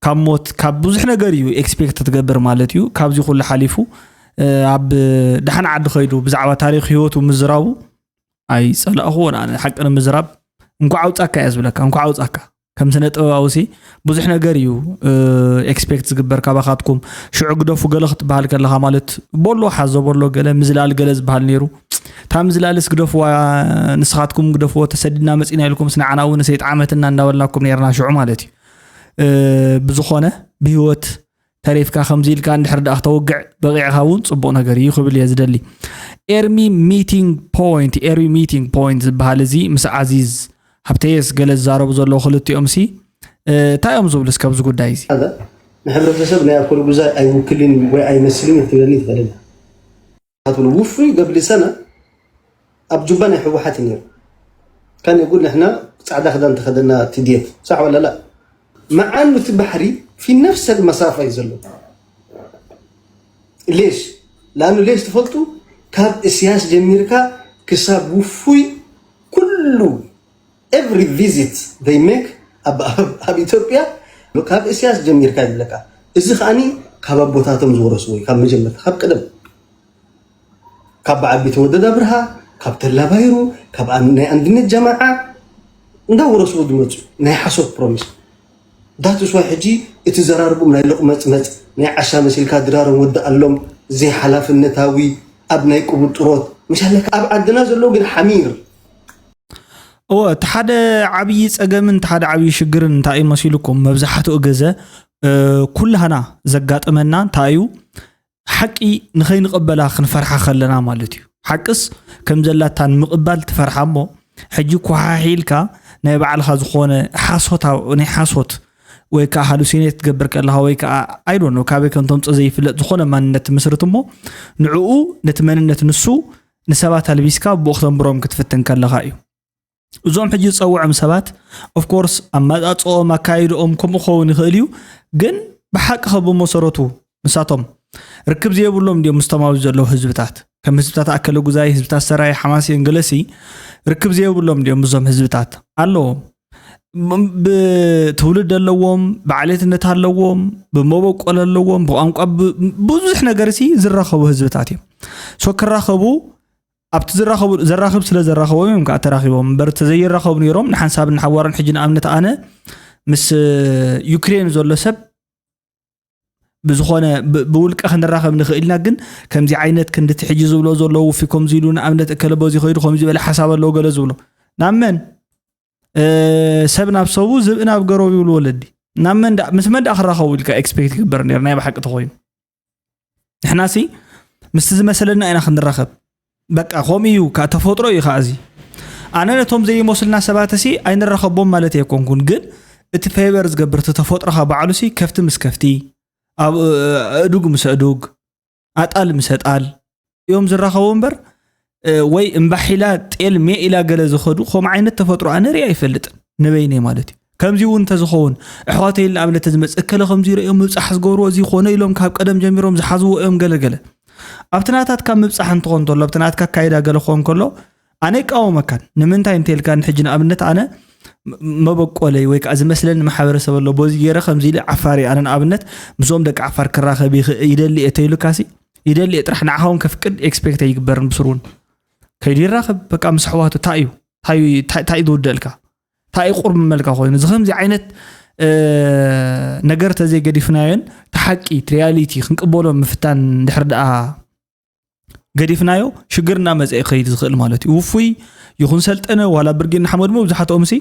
ካብ ሞት ካብ ብዙሕ ነገር እዩ ኤክስፔክት ትገብር ማለት እዩ ካብዚ ኩሉ ሓሊፉ ኣብ ደሓን ዓዲ ከይዱ ብዛዕባ ታሪክ ህይወቱ ምዝራቡ ኣይጸላእኽዎን ኣነ ሓቂ ንምዝራብ እንኳዕ ኣውጻካ እያ ዝብለካ እንኳዕ ኣውጻካ ከም ስነ ጥበባዊ ሲ ብዙሕ ነገር እዩ ኤክስፔክት ዝግበር ካባኻትኩም ሽዑ ግደፉ ገለ ክትበሃል ከለኻ ማለት ቦሎ ሓዞ ቦሎ ገለ ምዝላል ገለ ዝበሃል ነይሩ እታ ምዝላልስ ግደፍዋ ንስኻትኩም ግደፍዎ ተሰዲድና መጺና ኢልኩም ስንዓና እውን ሰይጣዓመትና እንዳበልናኩም ነርና ሽዑ ማለት እዩ ብዝኾነ ብህይወት ተሪፍካ ከምዚ ኢልካ እንድሕር ደኣ ክተውግዕ በቂዕካ እውን ፅቡቅ ነገር እዩ ክብል እየ ዝደሊ። ኤርሚ ሚቲንግ ፖይንት ኤርሚ ሚቲንግ ፖይንት ዝበሃል እዚ ምስ ዓዚዝ ሃብተየስ ገለ ዝዛረቡ ዘለዉ ክልቲኦም ሲ እንታይ እዮም ዝብሉ እስከ ኣብዚ ጉዳይ እዚ? ንሕብረተሰብ ናይ ኣኮለጉዛይ ኣይውክልን ወይ ኣይመስልን ክትብለኒ ትኽእል ኢኻ ትብሎ ውፉይ ገብልሰና ኣብ ጁባ ናይ ህወሓት እዩ ነይሩ። ካን የጉል ንሕና ጻዕዳ ክዳን ተኸደና ቲዲኤፍ ሳሕ ወላ ላ መዓኑ እቲ ባሕሪ ፊ ነፍሰ መሳፋ እዩ ዘሎ። ሌሽ ላኑ ሌሽ ትፈልጡ ካብ እስያስ ጀሚርካ ክሳብ ውፉይ ኩሉ every visit they make ኣብ ኢትዮጵያ ካብ እስያስ ጀሚርካ ይብለካ። እዚ ከዓኒ ካብ ኣቦታቶም ዝወረስዎ እዩ ካብ መጀመርታ ካብ ቀደም ካብ በዓል ቤተወደድ ኣብርሃ፣ ካብ ተላ ባይሩ፣ ካብ ናይ ኣንድነት ጀማዓ እንዳወረስዎ ዝመፁ ናይ ሓሶት ፕሮሚስ። That is why ሕጂ እቲ ዘራርቦም ናይ ሎቕመፅመፅ ናይ ዓሻ መሲልካ ድራሮም ወድኣሎም ዘይሓላፍነታዊ ኣብ ናይ ቅቡል ጥሮት መሻለካ ኣብ ዓድና ዘለዉ ግን ሓሚር እወ፣ እቲ ሓደ ዓብዪ ጸገምን እቲ ሓደ ዓብዪ ሽግርን እንታይ እዩ መሲሉኩም? መብዛሕትኡ ግዘ ኩላህና ዘጋጥመና እንታይ እዩ? ሓቂ ንኸይንቕበላ ክንፈርሓ ከለና ማለት እዩ። ሓቅስ ከም ዘላታ ንምቕባል ትፈርሓ እሞ፣ ሕጂ ኳሓሒልካ ናይ ባዕልኻ ዝኾነ ሓሶት፣ ናይ ሓሶት ወይ ከዓ ሃሉሲኔት ትገብር ከለኻ ወይ ከዓ ኣይዶኖ ካበይ ከም ተምፅኦ ዘይፍለጥ ዝኾነ ማንነት ትምስርት እሞ፣ ንዕኡ ነቲ መንነት ንሱ ንሰባት ኣልቢስካ ብኡ ክተንብሮም ክትፍትን ከለኻ እዩ። እዞም ሕጂ ዝፀውዖም ሰባት ኦፍኮርስ ኣመፃፅኦም ኣካይድኦም ከምኡ ክኸውን ይኽእል እዩ። ግን ብሓቂ ከ ብመሰረቱ ንሳቶም ርክብ ዘይብሎም ድዮም ምስቶም ኣብዚ ዘለዉ ህዝብታት? ከም ህዝብታት ኣከለ ጉዛይ፣ ህዝብታት ሰራይ፣ ሓማሴን ገለሲ ርክብ ዘይብሎም ድዮም እዞም ህዝብታት? ኣለዎም። ብትውልድ ኣለዎም፣ ብዓሌትነት ኣለዎም፣ ብመበቆል ኣለዎም፣ ብቋንቋ ብዙሕ ነገር ሲ ዝራኸቡ ህዝብታት እዮም። ሶ ክራኸቡ ኣብቲ ዝራኸቡ ዘራኽብ ስለ ዘራኸቦም እዮም ከዓ ተራኺቦም እምበር ተዘይራኸቡ ነይሮም ንሓንሳብ ንሓዋርን ሕጂ ንኣብነት ኣነ ምስ ዩክሬን ዘሎ ሰብ ብዝኾነ ብውልቀ ክንራኸብ ንኽእል ኢና ግን ከምዚ ዓይነት ክንድቲ ሕጂ ዝብሎ ዘለዉ ፊ ከምዚ ኢሉ ንኣብነት እከለ በዚ ከይዱ ከምዚ ዝበለ ሓሳብ ኣለዎ ገለ ዝብሎ ናብ መን ሰብ ናብ ሰቡ ዝብኢ ናብ ገረቡ ይብሉ ወለዲ ናብ መን ምስ መን ዳ ክራኸቡ ኢልካ ኤክስፔክት ይግበር ነይሩ ናይ ብሓቂ ተኾይኑ ንሕናሲ ምስቲ ዝመሰለና ኢና ክንራኸብ በቃ ከምኡ እዩ ተፈጥሮ እዩ ከዓ እዚ ኣነ ነቶም ዘይመስልና ሰባት ሲ ኣይንራኸቦም ማለት ኣይኮንኩን ግን እቲ ፌቨር ዝገብር እቲ ተፈጥሮኻ ባዕሉ ሲ ከፍቲ ምስ ከፍቲ ኣብ እዱግ ምስ እዱግ ኣጣል ምስ ኣጣል እዮም ዝራኸቡ እምበር ወይ እምባሕ ኢላ ጤል ሜ ኢላ ገለ ዝኸዱ ከም ዓይነት ተፈጥሮ ኣነ ሪኣ ኣይፈልጥን ንበይነይ ማለት እዩ ከምዚ እውን እንተዝኸውን ኣሕዋተይ ንኣብነት ተዝመፅእ እከለ ከምዚ ርእዮም ምብፃሕ ዝገብርዎ እዚ ኮነ ኢሎም ካብ ቀደም ጀሚሮም ዝሓዝዎ እዮም ገለ ገለ ኣብቲ ናታትካ ምብፃሕ እንትኾን እንተሎ ኣብቲ ናትካ ኣካይዳ ገለ ክኾን ከሎ ኣነ ይቃወመካን ንምንታይ እንተልካ ንሕጂ ንኣብነት ኣነ መበቆለይ ወይ ከዓ ዝመስለኒ ማሕበረሰብ ኣሎ በዚ ገይረ ከምዚ ኢለ ዓፋር እየ ኣነ ንኣብነት ምስኦም ደቂ ዓፋር ክራኸብ ይደሊ እየ ተይሉካሲ ይደሊ እየ ጥራሕ ንዓኻ እውን ከፍቅድ ኤክስፔክት ኣይግበርን ብስሩ እውን ከይዱ ይራኸብ በቃ ምስ ኣሕዋቱ እንታይ እዩ እንታይ ዝውደልካ እንታይ ቁርምመልካ ኮይኑ እዚ ከምዚ ዓይነት ነገር ተዘይገዲፍናዮን ተሓቂ ሪያሊቲ ክንቅበሎ ምፍታን ድሕር ደኣ ገዲፍናዮ ሽግር እናመፀ ከይድ ዝኽእል ማለት እዩ ውፉይ ይኹን ሰልጠነ ዋላ ብርጌድ ንሓመድ ሞ ብዙሓትኦም ሲ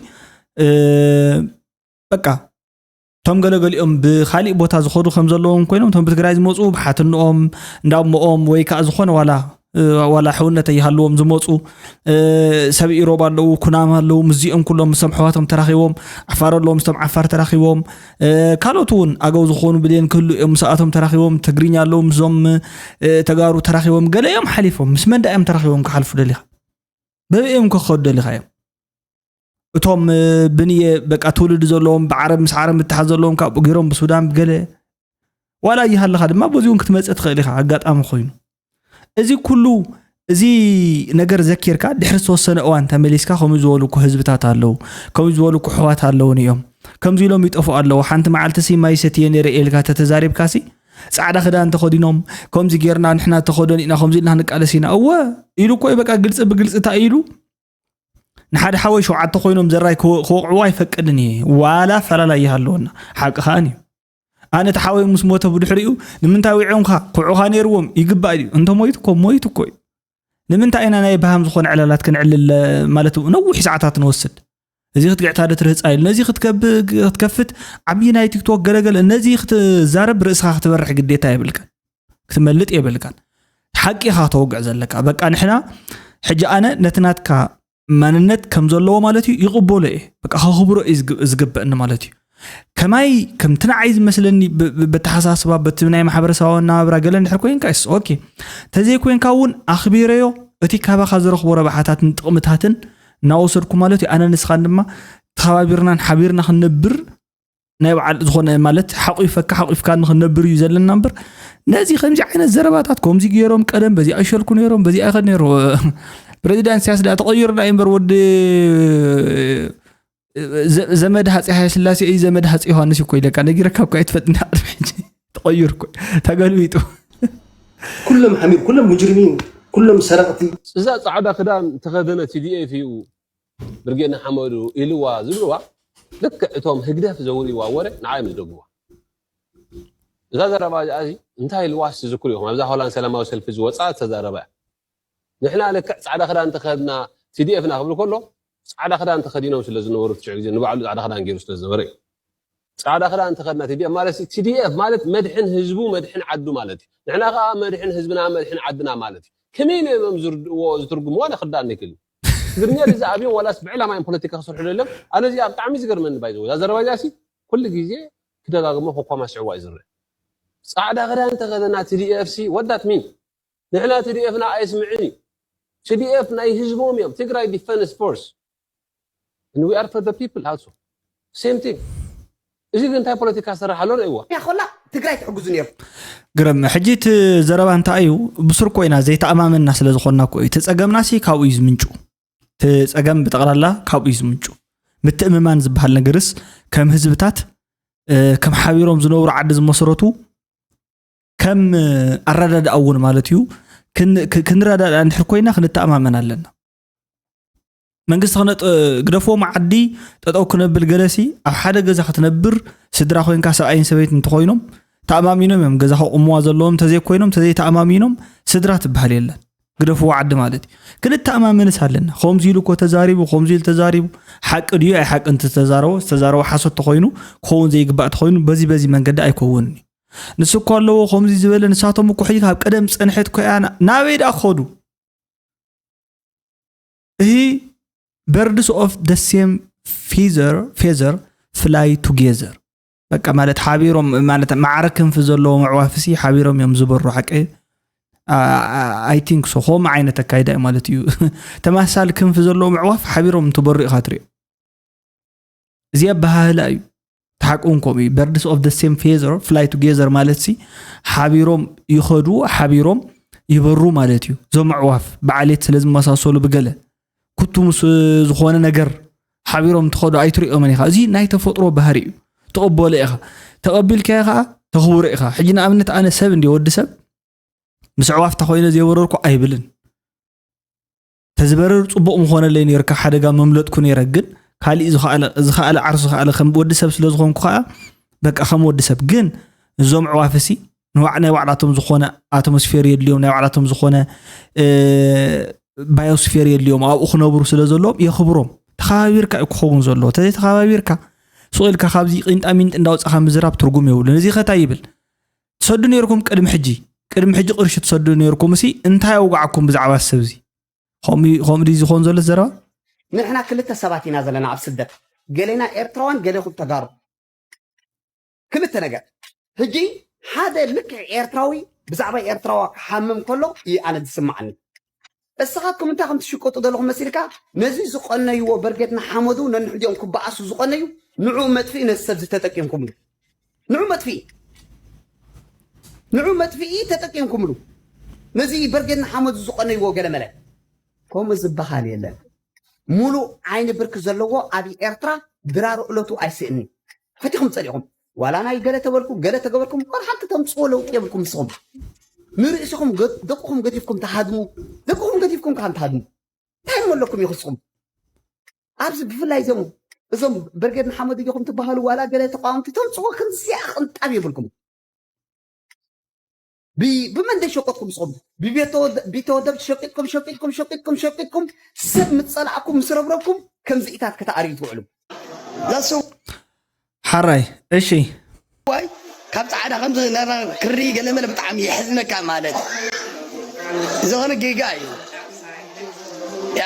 በቃ እቶም ገለገሊኦም ብካሊእ ቦታ ዝኸዱ ከም ዘለዎም ኮይኖም እቶም ብትግራይ ዝመፁ ብሓትንኦም እንዳሞኦም ወይ ከዓ ዝኾነ ዋላ ዋላ ሕውነት ይሃልዎም ዝመፁ ሰብ ኢሮብ ኣለዉ ኩናማ ኣለዉ ምስዚኦም ኩሎም ምስቶም ኣሕዋቶም ተራኺቦም ዓፋር ኣለዉ ምስቶም ዓፋር ተራኺቦም ካልኦት እውን ኣገው ዝኾኑ ብሌን ክህሉ እዮም ምስኣቶም ተራኺቦም ትግርኛ ኣለዉ ምስዞም ተጋሩ ተራኺቦም ገለ እዮም ሓሊፎም ምስ መን ዳ እዮም ተራኺቦም ክሓልፉ ደሊኻ በበይ እዮም ክኸዱ ደሊኻ እዮም እቶም ብንየ በቃ ትውልዲ ዘለዎም ብዓረብ ምስ ዓረብ ምትሓዝ ዘለዎም ካብኡ ገይሮም ብሱዳን ገለ ዋላ ይሃለኻ ድማ በዚ እውን ክትመፅእ ትኽእል ኢኻ ኣጋጣሚ ኮይኑ እዚ ኩሉ እዚ ነገር ዘኪርካ ድሕሪ ዝተወሰነ እዋን ተመሊስካ ከምኡ ዝበሉ እኮ ህዝብታት ኣለዉ ከምኡ ዝበሉ እኮ ኣሕዋት ኣለዉን እዮም ከምዚ ኢሎም ይጠፍኡ ኣለዉ ሓንቲ መዓልቲ ሲ ማይ ሰትየ ነይረ ኢልካ ተተዛሪብካ ሲ ፃዕዳ ክዳን ተኸዲኖም ከምዚ ጌርና ንሕና ተኸደን ኢና ከምዚ ኢልና ክንቃለስ ኢና እወ ኢሉ እኮ በቃ ግልፂ ብግልፂ እንታይ ኢሉ ንሓደ ሓወይ ሸውዓተ ኮይኖም ዘራይ ክወቕዕዎ ኣይፈቅድን እየ ዋላ ኣፈላላይ ይሃለወና ሓቂ ከኣን እዩ ኣነ እቲ ሓወይ ምስ ሞተ ብድሕሪኡ ንምንታይ ውዒኦምካ ክውዑኻ ነይርዎም ይግባእ ድዩ እንተ ሞይቱ እኮ ሞይቱ እኮ እዩ ንምንታይ ኢና ናይ በሃም ዝኾነ ዕላላት ክንዕልል ማለት ነዊሕ ሰዓታት ንወስድ እዚ ክትግዕታ ዶ ትርህፃ ኢሉ ነዚ ክትከፍት ዓብዪ ናይ ቲክቶክ ገለገለ ነዚ ክትዛረብ ርእስኻ ክትበርሕ ግዴታ የብልካን ክትመልጥ የብልካን ሓቂ ኢኻ ተወግዕ ዘለካ በቃ ንሕና ሕጂ ኣነ ነቲ ናትካ መንነት ከም ዘለዎ ማለት እዩ ይቕበሎ እየ በቃ ከኽብሮ እዩ ዝግበእኒ ማለት እዩ ከማይ ከምቲ ንዓይ ዝመስለኒ በተሓሳስባ በቲ ናይ ማሕበረሰባዊ ኣናባብራ ገለ እንድሕር ኮይንካ ስ ኦኬ ተዘይኮይንካ እውን ኣኽቢረዮ እቲ ካባኻ ዝረኽቦ ረብሓታትን ጥቕምታትን እናወሰድኩ ማለት እዩ ኣነ ንስኻን ድማ ተኸባቢርናን ሓቢርና ክንነብር ናይ በዓል ዝኾነ ማለት ሓቑፈካ ሓቑፍካ ንኽነብር እዩ ዘለና እምበር ነዚ ከምዚ ዓይነት ዘረባታት ከምዚ ገይሮም ቀደም በዚ ኣይሸልኩ ነይሮም በዚ ኣይኸድ ነይሩ ፕሬዚዳንት ሲያስ ዳ ተቐይሩ ዳ እምበር ወዲ ዘመድ ሃፀ ሃይለ ስላሴ እዩ ዘመድ ሃፀ ዮሃንስ እኮ ኢለካ ነጊረካ እኮ ኣይትፈጥ እንዳዓለም ሕጂ ተቐይሩ እኮ ተገልቢጡ ኩሎም ሓሚር ኩሎም ሙጅሪሚን ኩሎም ሰረቕቲ እዛ ፃዕዳ ክዳን ተኸደነ ቲዲኤፍ እዩ ብርጌድ ንሓመዱ ኢልዋ ዝብልዋ ልክዕ እቶም ህግደፍ ዘውርይዋ ወረ ንዓይ ምስ ደግዋ እዛ ዘረባ እዚኣ እዚ እንታይ ኢልዋስ ትዝክሩ ኢኹም ኣብዛ ሆላንድ ሰላማዊ ሰልፊ ዝወፅኣ ዝተዛረበ ንሕና ልክዕ ፃዕዳ ክዳን ተኸድና ቲዲኤፍና ክብል ከሎ ፃዕዳ ክዳን ተኸዲኖም ስለ ዝነበሩ እቲ ሽዑ ግዜ ንባዕሉ ፃዕዳ ክዳን ገይሩ ስለ ዝነበረ እዩ። ፃዕዳ ክዳን ተኸድና ቲ ዲ ኤፍ ማለት ቲ ዲ ኤፍ ማለት መድሕን ህዝቡ መድሕን ዓዱ ማለት እዩ። ንሕና ከዓ መድሕን ህዝብና መድሕን ዓድና ማለት እዩ። ከመይ ኢሎም እዮም ዝርድእዎ ዝትርጉምዎ ኣነ ክርዳእኒ ይክእል እዩ። ትግርኛ ድዚ ኣብዮም ዋላስ ብዕላማ እዮም ፖለቲካ ክሰርሑ ደሎም ኣነ እዚኣ ብጣዕሚ ዝገርመኒ ባይዘ እዛ ዘረባ እዚኣ ሲ ኩሉ ግዜ ክደጋግሞ ኮኳማ ስዕዋ እዩ ዝረአ። ፃዕዳ ክዳን ተኸደና ቲ ዲ ኤፍ ሲ what that mean ንሕና ቲ ዲ ኤፍ ና ኣየስምዕን እዩ። ቲ ዲ ኤፍ ናይ ህዝቦም እዮም ትግራይ ዲፈንስ ፎርስ and we are for the people also same thing። እዚ ግን እንታይ ፖለቲካ ሰራሕ ኣሎ ርእዋ። ያኾላ ትግራይ ትሕግዙ ነይሩ። ግርም ሕጂ እቲ ዘረባ እንታይ እዩ? ብሱር ኮይና ዘይተኣማመንና ስለ ዝኾንና እኮ እዩ። እቲ ጸገምና ሲ ካብኡ እዩ ዝምንጩ። እቲ ጸገም ብጠቕላላ ካብኡ እዩ ዝምንጩ። ምትእምማን ዝበሃል ነገርስ ከም ህዝብታት እ፣ ከም ሓቢሮም ዝነብሩ ዓዲ ዝመሰረቱ ከም ኣረዳድኣ እውን ማለት እዩ ክን- ክ- ክንረዳድኣ እንድሕር ኮይና ክንተኣማመን ኣለና። መንግስቲ ክነጥ ግደፍዎም ዓዲ ጠጠው ክነብል ገለሲ ኣብ ሓደ ገዛ ክትነብር ስድራ ኮይንካ ሰብኣይን ሰበይት እንተኮይኖም ተኣማሚኖም እዮም ገዛ ከቁምዋ ዘለዎም እንተዘይኮይኖም እንተዘይተኣማሚኖም ስድራ ትበሃል የለን። ግደፍዎ ዓዲ ማለት እዩ። ክንተኣማመንስ ኣለና። ከምዚ ኢሉ እኮ ተዛሪቡ፣ ከምዚ ኢሉ ተዛሪቡ፣ ሓቂ ድዩ ኣይ ሓቂ እንተተዛረቦ ዝተዛረቦ ሓሶት ተኮይኑ ክኸውን ዘይግባእ ተኮይኑ በዚ በዚ መንገዲ ኣይከውንን እዩ። ንሱ እኮ ኣለዎ ከምዚ ዝበለ ንሳቶም እኮ ሕጂ ካብ ቀደም ዝፀንሐት እኮ እያ ናበይ ደኣ ክኸዱ? እሂ birds of the same feather feather fly together በቃ ማለት ሓቢሮም ማለት ማዕረ ክንፊ ዘለዎም ኣዕዋፍሲ ሓቢሮም እዮም ዝበሩ ሓቂ I think so ከምኡ ዓይነት ኣካይዳ እዩ ማለት እዩ ተመሳሳሊ ክንፊ ዘለዎም ኣዕዋፍ ሓቢሮም እንትበሩ ኢኻ ትሪኦ እዚ ኣበሃህላ እዩ ተሓቅውን ከምኡ እዩ birds of the same feather fly together ማለት ሲ ሓቢሮም ይኸዱ ሓቢሮም ይበሩ ማለት እዩ እዞም ኣዕዋፍ ብዓሌት ስለ ዝመሳሰሉ ብገለ ኩቱ ምስ ዝኾነ ነገር ሓቢሮም ትኸዱ ኣይትሪኦምን ኢኻ እዚ ናይ ተፈጥሮ ባህሪ እዩ ተቐበሎ ኢኻ ተቐቢልካዮ ከዓ ተኽብሮ ኢኻ ሕጂ ንኣብነት ኣነ ሰብ እንዲ ወዲ ሰብ ምስ ኣዕዋፍ ተኾይነ ዘይበረርኩ ኣይብልን ተዝበርር ፅቡቕ ምኾነለይ ነይርካ ሓደጋ መምለጥኩ ነይረ ግን ካሊእ ዝኸኣለ ዓርሱ ዝኸኣለ ከም ወዲ ሰብ ስለ ዝኾንኩ ከዓ በቃ ከም ወዲ ሰብ ግን እዞም ኣዕዋፍሲ ናይ ባዕላቶም ዝኾነ ኣትሞስፌር የድልዮም ናይ ባዕላቶም ዝኾነ ባዮስፌር የድልዮም ኣብኡ ክነብሩ ስለ ዘለዎም የኽብሮም ተኸባቢርካ እዩ ክኸውን ዘለዎ ተዘይተኸባቢርካ ስቕ ኢልካ ካብዚ ቂንጣ ሚንጥ እንዳውፃኻ ምዝራብ ትርጉም የብሉን እዚ ኸታይ ይብል ትሰዱ ነይርኩም ቅድሚ ሕጂ ቅድሚ ሕጂ ቅርሺ ትሰዱ ነይርኩም እሲ እንታይ ኣውጋዕኩም ብዛዕባ ሰብዚ ከምኡ ድዩ ዝኾን ዘሎ ዘረባ ንሕና ክልተ ሰባት ኢና ዘለና ኣብ ስደት ገሌና ኤርትራውያን ገሌኹም ተጋሩ ክልተ ነገር ሕጂ ሓደ ልክዕ ኤርትራዊ ብዛዕባ ኤርትራዋ ክሓምም ከሎ እዩ ኣነ ዝስማዓኒ እስኻትኩም እንታይ ከም ትሽቀጡ ዘለኹም መሲልካ ነዚ ዝቐነይዎ በርጌድ ንሓመዱ ነንሕዲኦም ክበኣሱ ዝቐነዩ ንዑ መጥፍኢ ነዚ ሰብ ዝተጠቂምኩምሉ ንዑ መጥፍኢ ንዑ መጥፍኢ ተጠቂምኩምሉ ነዚ በርጌድ ንሓመዱ ዝቐነይዎ ገለመለ ከምኡ ዝበሃል የለን ሙሉእ ዓይኒ ብርኪ ዘለዎ ኣብ ኤርትራ ድራር እለቱ ኣይስእኒ ፈቲኹም ፀሊኹም ዋላ ናይ ገለ ተበልኩ ገለ ተገበርኩም ዋላ ሓንቲ ተምፅዎ ለውጢ የብልኩም ንስኹም ንርእስኹም ደቅኹም ገዲፍኩም ትሃድሙ ደቅኹም ገዲፍኩም ካም ትሃድሙ እንታይ እሞ ኣለኩም ይኽስኹም ኣብዚ ብፍላይ እዞም እዞም በርጌድ ንሓመድ እዮም ትበሃሉ ዋላ ገለ ተቃወምቲ ተምፅዎ ክንዚኣ ቅንጣብ የብልኩም ብመን ደሸቀጥኩም ንስኹም ብቤተወደብ ሸቂጥኩም ሸቂጥኩም ሸቂጥኩም ሸቂጥኩም ሰብ ምፀላእኩም ምስ ረብረብኩም ከምዚኢታት ከተኣርዩ ትውዕሉ ዛሱ ሓራይ እሺ ዋይ ካብ ፃዕዳ ከምዚ ክርኢ ገለመለ ብጣዕሚ የሕዝነካ ማለት ዝኾነ ጌጋ እዩ ያ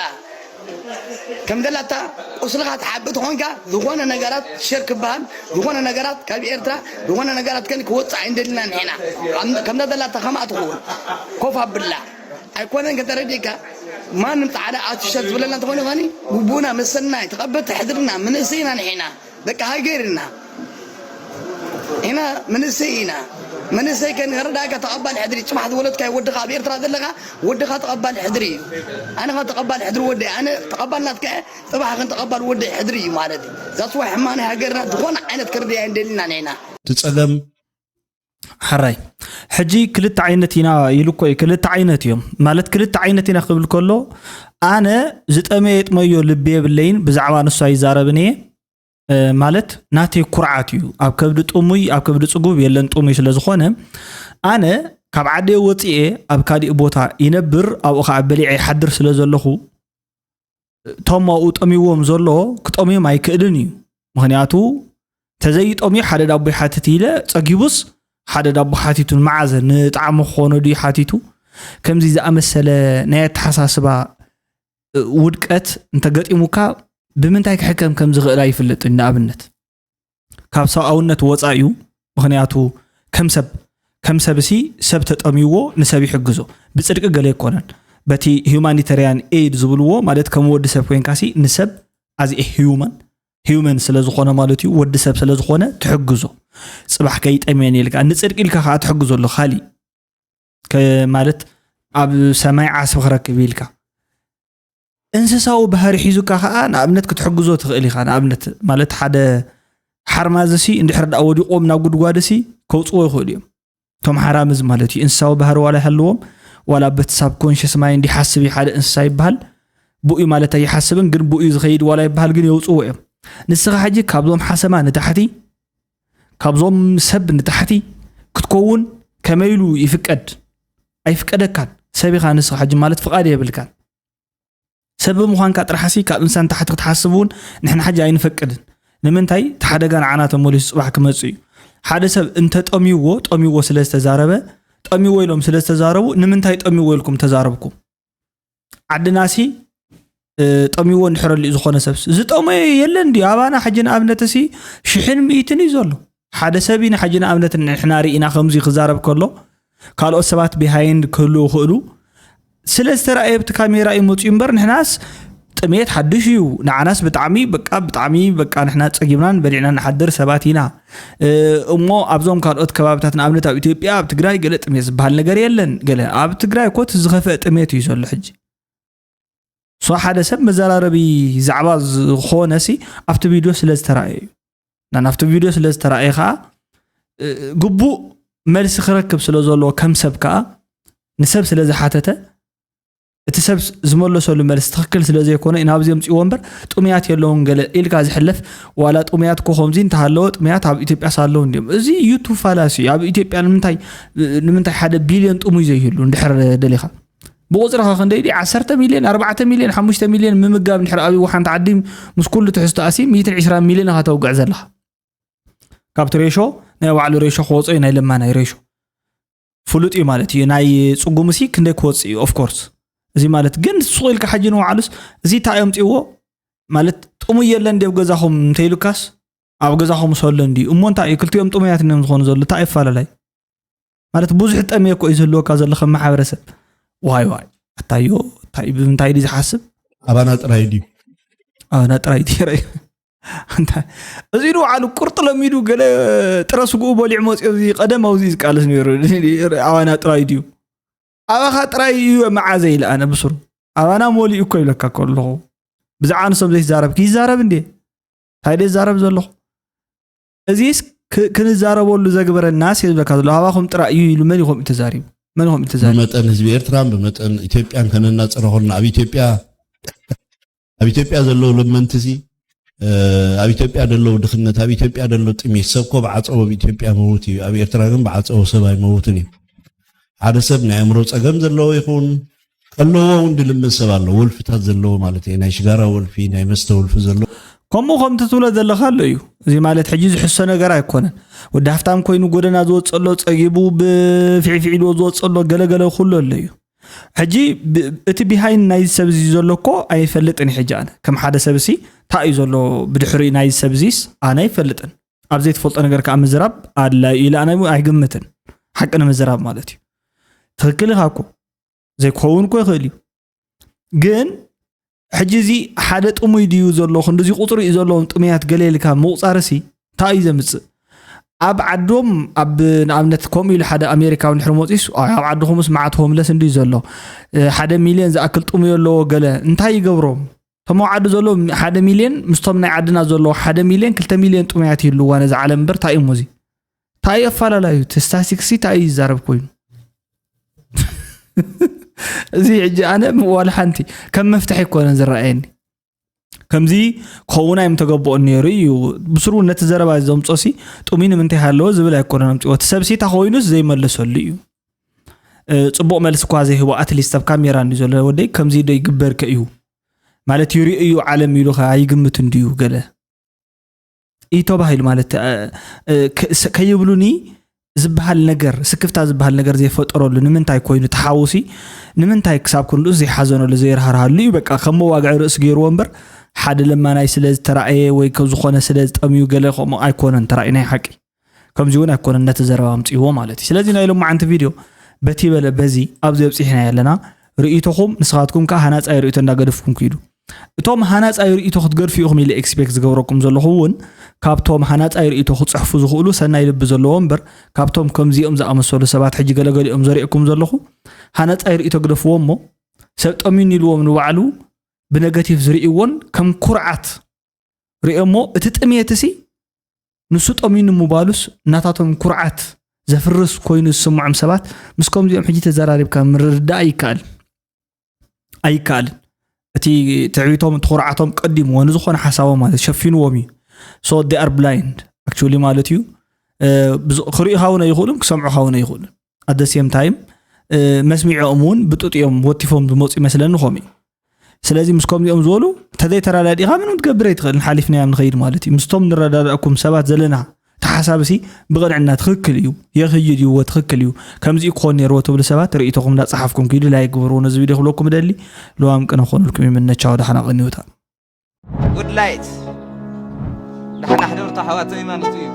ከም ደላታ ቁስልኻ ትሓቢ ትኾንካ ዝኾነ ነገራት ሸር ክበሃል ዝኾነ ነገራት ካብ ኤርትራ ዝኾነ ነገራት ከን ክወፅእ ኣይንደልና ንሕና ከምዛ ደላታ ከማኣ ትኸውን ኮፍ ኣብላ ኣይኮነን ከተረዲእካ ማንም ፃዕዳ ኣትሸር ዝበለና ተኾነ ኸኒ ውቡና መሰናይ ተቐበልቲ ሕድርና ምንእሰይና ንሕና ደቂ ሃገርና ኢና መንእሰይ ኢና መንእሰይ ከንረዳእካ ተቐባል ሕድሪ ፅባሕ ዝወለድካዮ ወድኻ ኣብ ኤርትራ ዘለኻ ወድኻ ተቐባል ሕድሪ እዩ ኣነ ኸ ተቐባል ሕድሪ ወደ ኣነ ተቐባል ናትካ ፅባሕ ከን ተቐባል ወደ ሕድሪ እዩ ማለት እዩ ዛስዋ ሕማነ ሃገርና ዝኾነ ዓይነት ክርድያ እንደልና ኔና ትፀለም ሓራይ ሕጂ ክልተ ዓይነት ኢና ኢሉ እኮ እዩ ክልተ ዓይነት እዮም ማለት ክልተ ዓይነት ኢና ክብል ከሎ ኣነ ዝጠመየ የጥመዮ ልቢ የብለይን ብዛዕባ ንሱ ኣይዛረብን እየ ማለት ናተይ ኩርዓት እዩ ኣብ ከብዲ ጥሙይ ኣብ ከብዲ ፅጉብ የለን ጥሙይ ስለ ዝኾነ ኣነ ካብ ዓደ ወፅኤ ኣብ ካሊእ ቦታ ይነብር ኣብኡ ከዓ በሊዐ ይሓድር ስለ ዘለኹ እቶም ኣብኡ ጠሚዎም ዘሎ ክጠምዮም ኣይክእልን እዩ። ምኽንያቱ ተዘይጠምዩ ሓደ ዳቦ ይሓትት ኢለ ጸጊቡስ ሓደ ዳቦ ሓቲቱ ንመዓዘ ንጣዕሚ ክኾኖ ድዩ ሓቲቱ? ከምዚ ዝኣመሰለ ናይ ኣተሓሳስባ ውድቀት እንተገጢሙካ ብምንታይ ክሕከም ከም ዝኽእል ኣይፍለጥን። ንኣብነት ካብ ሰብኣውነት ወፃ እዩ። ምኽንያቱ ከም ሰብ ከም ሰብ ሲ ሰብ ተጠምይዎ ንሰብ ይሕግዞ። ብፅድቂ ገለ ኣይኮነን። በቲ ሂዩማኒተሪያን ኤድ ዝብልዎ ማለት ከም ወዲ ሰብ ኮይንካ ሲ ንሰብ ኣዚ ሂዩማን ሂዩመን ስለ ዝኾነ ማለት እዩ። ወዲ ሰብ ስለ ዝኾነ ትሕግዞ። ፅባሕ ከይጠምየን ኢልካ ንፅድቂ ኢልካ ከዓ ትሕግዞ ኣሎ። ካሊእ ከ- ማለት ኣብ ሰማይ ዓስቢ ክረክብ ኢልካ እንስሳዊ ባህሪ ሒዙካ ከዓ ንኣብነት ክትሕግዞ ትኽእል ኢኻ። ንኣብነት ማለት ሓደ ሓርማዝ ሲ እንድሕር ደኣ ወዲቖም ናብ ጉድጓድ ሲ ከውፅዎ ይኽእሉ እዮም። እቶም ሓራምዝ ማለት እዩ። እንስሳዊ ባህሪ ዋላ ይሃልዎም ዋላ በቲ ሳብ ኮንሽስ ማይንድ ይሓስብ እዩ ሓደ እንስሳ ይበሃል። ብኡ ማለት ኣይሓስብን ግን ብኡ ዝኸይድ ዋላ ይበሃል ግን የውፅዎ እዮም። ንስኻ ሕጂ ካብዞም ሓሰማ ንታሕቲ ካብዞም ሰብ ንታሕቲ ክትከውን ከመይ ኢሉ ይፍቀድ? ኣይፍቀደካን። ሰብ ኢኻ ንስኻ ሕጂ ማለት ፍቓድ የብልካን። ሰብ ብምዃንካ ጥራሕ ሲ ካብ እንስሳ ንታሕቲ ክትሓስብ እውን ንሕና ሕጂ ኣይንፈቅድን። ንምንታይ እቲ ሓደጋ ንዓና ተመሊሱ ፅባሕ ክመፅእ እዩ። ሓደ ሰብ እንተጠምይዎ ጠምይዎ ስለ ዝተዛረበ ጠምይዎ ኢሎም ስለ ዝተዛረቡ ንምንታይ ጠምይዎ ኢልኩም ተዛረብኩም? ዓድና ሲ ጠምይዎ እንድሕረሉ ዝኾነ ሰብስ ዝጠመየ የለን ድዩ? ኣባና ሕጂ ንኣብነት ሲ ሽሕን ሚእትን እዩ ዘሎ። ሓደ ሰብ ኢና ሕጂ ንኣብነት ንሕና ርኢና ከምዚ ክዛረብ ከሎ ካልኦት ሰባት ቢሃይንድ ክህልው ይኽእሉ። ስለ ዝተረኣየ ኣብቲ ካሜራ እዩ መፅኡ እምበር ንሕናስ ጥሜት ሓድሽ እዩ። ንዓናስ ብጣዕሚ በቃ ብጣዕሚ በቃ ንሕና ፀጊብናን በሊዕና ንሓድር ሰባት ኢና። እሞ ኣብዞም ካልኦት ከባብታት ንኣብነት ኣብ ኢትዮጵያ ኣብ ትግራይ ገለ ጥሜት ዝበሃል ነገር የለን። ገለ ኣብ ትግራይ እኮ እቲ ዝኸፍአ ጥሜት እዩ ዘሎ ሕጂ። ሶ ሓደ ሰብ መዘራረቢ ዛዕባ ዝኾነ ሲ ኣብቲ ቪድዮ ስለ ዝተረኣየ እዩ። ናብቲ ቪድዮ ስለ ዝተረኣየ ከዓ ግቡእ መልሲ ክረክብ ስለ ዘለዎ ከም ሰብ ከዓ ንሰብ ስለ ዝሓተተ እቲ ሰብ ዝመለሰሉ መልሲ ትኽክል ስለ ዘይኮነ እዩ ናብዚ የምፅእዎ እምበር ጥሙያት የለውን ገለ ኢልካ ዝሕለፍ ዋላ ጥሙያት እኮ ከምዚ እንተሃለወ ጥሙያት ኣብ ኢትዮጵያ ሳለዉ እንዲዮም። እዚ ዩቱብ ፋላሲ እዩ። ኣብ ኢትዮጵያ ንምንታይ ንምንታይ ሓደ ቢልዮን ጥሙይ ዘይህሉ እንድሕር ደሊኻ ብቁፅርኻ ክንደይ ድዩ? ዓሰርተ ሚልዮን ኣርባዕተ ሚልዮን ሓሙሽተ ሚልዮን ምምጋብ እንድሕር ኣብይዎ ሓንቲ ዓዲ ምስ ኩሉ ትሕዝቶኣሲ ሚእትን ዕስራን ሚልዮን ኢኻ ተውግዕ ዘለኻ። ካብቲ ሬሾ ናይ ባዕሉ ሬሾ ክወፅኦ እዩ ናይ ለማናይ ሬሾ ፍሉጥ እዩ ማለት እዩ። ናይ ፅጉምሲ ክንደይ ክወፅእ እዩ ኦፍኮርስ። እዚ ማለት ግን ሱቕ ኢልካ ሕጂ ንባዕሉስ እዚ እንታይ የምፅእዎ ማለት ጥሙይ የለን ድብ ገዛኹም እንተይሉካስ ኣብ ገዛኹም ሰሎ እንዲ እሞ እንታይ እዩ ክልቲኦም ጥሙያት እዮም ዝኾኑ ዘሎ እንታይ ይፈላለይ ማለት ብዙሕ ጠምየ እኮ እዩ ዝህልወካ ዘሎ ከም ማሕበረሰብ። ዋይ ዋይ ኣታዮ እንታይ ብምንታይ ድዩ ዝሓስብ? ኣባና ጥራይ ድዩ? ኣባና ጥራይ ድዩ? እንታይ እዚ ንባዕሉ ቁርጥ ለሚዱ ገለ ጥረ ስግኡ በሊዑ መፅዮ እዚ ቀደም ኣብዚ ዝቃለስ ነይሩ። ኣባና ጥራይ ድዩ? ኣባኻ ጥራይ እዩ መዓዘ ኢለ ኣነ ብስሩ ኣባና መሊኡ እኮ ይብለካ ከለኹ ብዛዕባ ንሶም ዘይዛረብ ይዛረብ እንዴ? እንታይ ደይ ዛረብ ዘለኹ? እዚስ ክ- ክንዛረበሉ ዘግበረናስ እየ ዝብለካ ዘሎ ኣባኹም ጥራይ እዩ ኢሉ መን ይኾም እዩ ተዛሪቡ? መን ይኾም እዩ ተዛሪቡ? ብመጠን ህዝቢ ኤርትራን ብመጠን ኢትዮጵያን ከነናፅሮ ከለና ኣብ ኢትዮጵያ ኣብ ኢትዮጵያ ዘለዉ ለመንቲ ሲ ኣብ ኢትዮጵያ ደለዉ ድኽነት ኣብ ኢትዮጵያ ደሎ ጥሜት ሰብ ኮ ብዓፀቦ ኣብ ኢትዮጵያ መውት እዩ ኣብ ኤርትራ ግን ብዓፀቦ ሰብ ኣይመውትን እዩ ሓደ ሰብ ናይ ኣእምሮ ፀገም ዘለዎ ይኹን ከለዎ እውን ድልምን ሰብ ኣሎ ወልፍታት ዘለዎ ማለት እዩ ናይ ሽጋራ ወልፊ ናይ መስተ ወልፊ ዘለዎ ከምኡ ከምቲ ትብሎ ዘለኻ ኣሎ እዩ እዚ ማለት ሕጂ ዝሕሶ ነገር ኣይኮነን ወዲ ሃፍታም ኮይኑ ጎደና ዝወፀሎ ፀጊቡ ብፊዕፊዕ ኢልዎ ዝወፀሎ ገለገለ ኩሉ ኣሎ እዩ ሕጂ እቲ ቢሃይንድ ናይዚ ሰብ እዚ ዘሎ እኮ ኣይፈልጥን ሕጂ ኣነ ከም ሓደ ሰብ ሲ እንታይ እዩ ዘሎ ብድሕሪ ናይዚ ሰብ እዚስ ኣነ ኣይፈልጥን ኣብ ዘይትፈልጦ ነገር ከዓ ምዝራብ ኣድላይ እዩ ኢለ ኣነ እውን ኣይግምትን ሓቂ ንምዝራብ ማለት እዩ ትኽክል ኢኻ እኮ ዘይክኸውን እኮ ይኽእል እዩ ግን ሕጂ እዚ ሓደ ጥሙይ ድዩ ዘሎ ክንዲዚ ቁፅሪ እዩ ዘለዎም ጥሙያት ገለ ኢልካ ምቁፃርሲ እንታይ እዩ ዘምፅእ ኣብ ዓዶም ኣብ ንኣብነት ከምኡ ኢሉ ሓደ ኣሜሪካዊ እንድሕር መፂስ ኣብ ዓድኹምስ መዓት ሆምለስ እንድዩ ዘሎ ሓደ ሚልዮን ዝኣክል ጥሙይ ኣለዎ ገለ እንታይ ይገብሮም እቶም ኣብ ዓዲ ዘሎ ሓደ ሚልዮን ምስቶም ናይ ዓድና ዘለዎ ሓደ ሚልዮን ክልተ ሚልዮን ጥሙያት ይህልዋ ነዚ ዓለም እምበር እንታይ እሞ እዚ እንታይ እዩ ኣፋላላዩ እቲ ስታስቲክስ እንታይ እዩ ይዛረብ ኮይኑ እዚ ሕጂ ኣነ ዋላ ሓንቲ ከም መፍትሒ ኣይኮነን ዝረኣየኒ ከምዚ ክኸውን ኣይምተገበኦን ነይሩ እዩ ብስሩ ነቲ ዘረባ ዘምፆሲ ጥሙይ ንምንታይ ሃለዎ ዝብል ኣይኮነን ኣምፅዎ እቲ ሰብሲ እታ ኮይኑስ ዘይመለሰሉ እዩ ፅቡቕ መልሲ እኳ ዘይህቦ ኣትሊስት ኣብ ካሜራ እንዲ ዘሎ ወደይ ከምዚ ዶ ይግበርከ እዩ ማለት ይርኢ እዩ ዓለም ኢሉ ከ ኣይግምት እንድዩ ገለ እዩ ተባሂሉ ማለት እ፣ እ፣ ከ- ስ- ከይብሉኒ ዝበሃል ነገር፣ ስክፍታ ዝበሃል ነገር ዘይፈጠረሉ ንምንታይ ኮይኑ ተሓውሲ ንምንታይ ክሳብ ክንድኡስ ዘይሓዘነሉ ዘይረሃርሃሉ እዩ። በቃ ከም መዋግዒ ርእሲ ገይርዎ እምበር ሓደ ለማናይ ስለ ዝተራእየ ወይ ከ- ዝኾነ ስለ ዝጠምዩ ገለ ከምኡ ኣይኮነን ተራእዩ ናይ ሓቂ። ከምዚ እውን ኣይኮነን ነቲ ዘረባ ኣምፅዎ ማለት እዩ። ስለዚ ናይ ሎማዓንቲ ቪድዮ በቲ በለ በዚ ኣብዚ ኣብፂሕና ኣለና። ርእይቶኹም ንስኻትኩም ከዓ ሃናፃይ ርእይቶ እንዳገደፍኩም ክይዱ። እቶም ሃናፃይ ርእይቶ ክትገድፉ ኢኹም ኢለ ኤክስፔክት ዝገብረኩም ዘለኹ እውን ካብቶም ሃናፃይ ርእይቶ ክፅሕፉ ዝኽእሉ ሰናይ ልቢ ዘለዎ እምበር ካብቶም ከምዚኦም ዝኣመሰሉ ሰባት ሕጂ ገለገሊኦም ዘርእኩም ዘለኹ ሃናፃይ ርእይቶ ግደፍዎ እሞ ሰብ ጠሚኑ ኢልዎም ንባዕሉ ብነገቲቭ ዝርእይዎን ከም ኩርዓት ርእዮ እሞ እቲ ጥሜትሲ ንሱ ጠሚኑ ምባሉስ እናታቶም ኩርዓት ዘፍርስ ኮይኑ ዝስምዖም ሰባት ምስ ከምዚኦም ሕጂ ተዘራሪብካ ምርዳእ ኣይከኣል ኣይከኣልን። እቲ ትዕቢቶም እቲ ኩርዓቶም ቀዲምዎ ንዝኾነ ሓሳቦም ማለት ሸፊንዎም እዩ። So they are blind actually ማለት እዩ። እ፣ ብዙ- ክርእዩኻ እውን ኣይኽእሉን ክሰምዑኻ እውን ኣይኽእሉን። At the same time መስሚዖም እውን ብጡጥ እዮም ወቲፎም ዝመፁ ይመስለኒ ከምኡ እዩ። ስለዚ ምስ ከምዚኦም ዝበሉ እንተዘይተረዳዲእኻ ምንም ትገብር ኣይትኽእልን ሓሊፍናዮም ንኸይድ ማለት እዩ። ምስቶም ንረዳዳእኩም ሰባት ዘለና ተሓሳብሲ ብቕንዕና ትኽክል እዩ የኽይድ እዩ ትኽክል እዩ ከምዚ ክኾን ነይርዎ ትብሉ ሰባት ርእይቶኹም እንዳፀሓፍኩም ኪዱ ላይክ ግበርዎ ነዚ ቪድዮ ክብለኩም እደሊ። ልዋም ቅነ ክኾነልኩም ይምነ። ቻው ደሓና ቀንዩታ። ጉድ ላይት ዳሕና ሕደርቱ ኣሕዋተይ ማለት እዩ።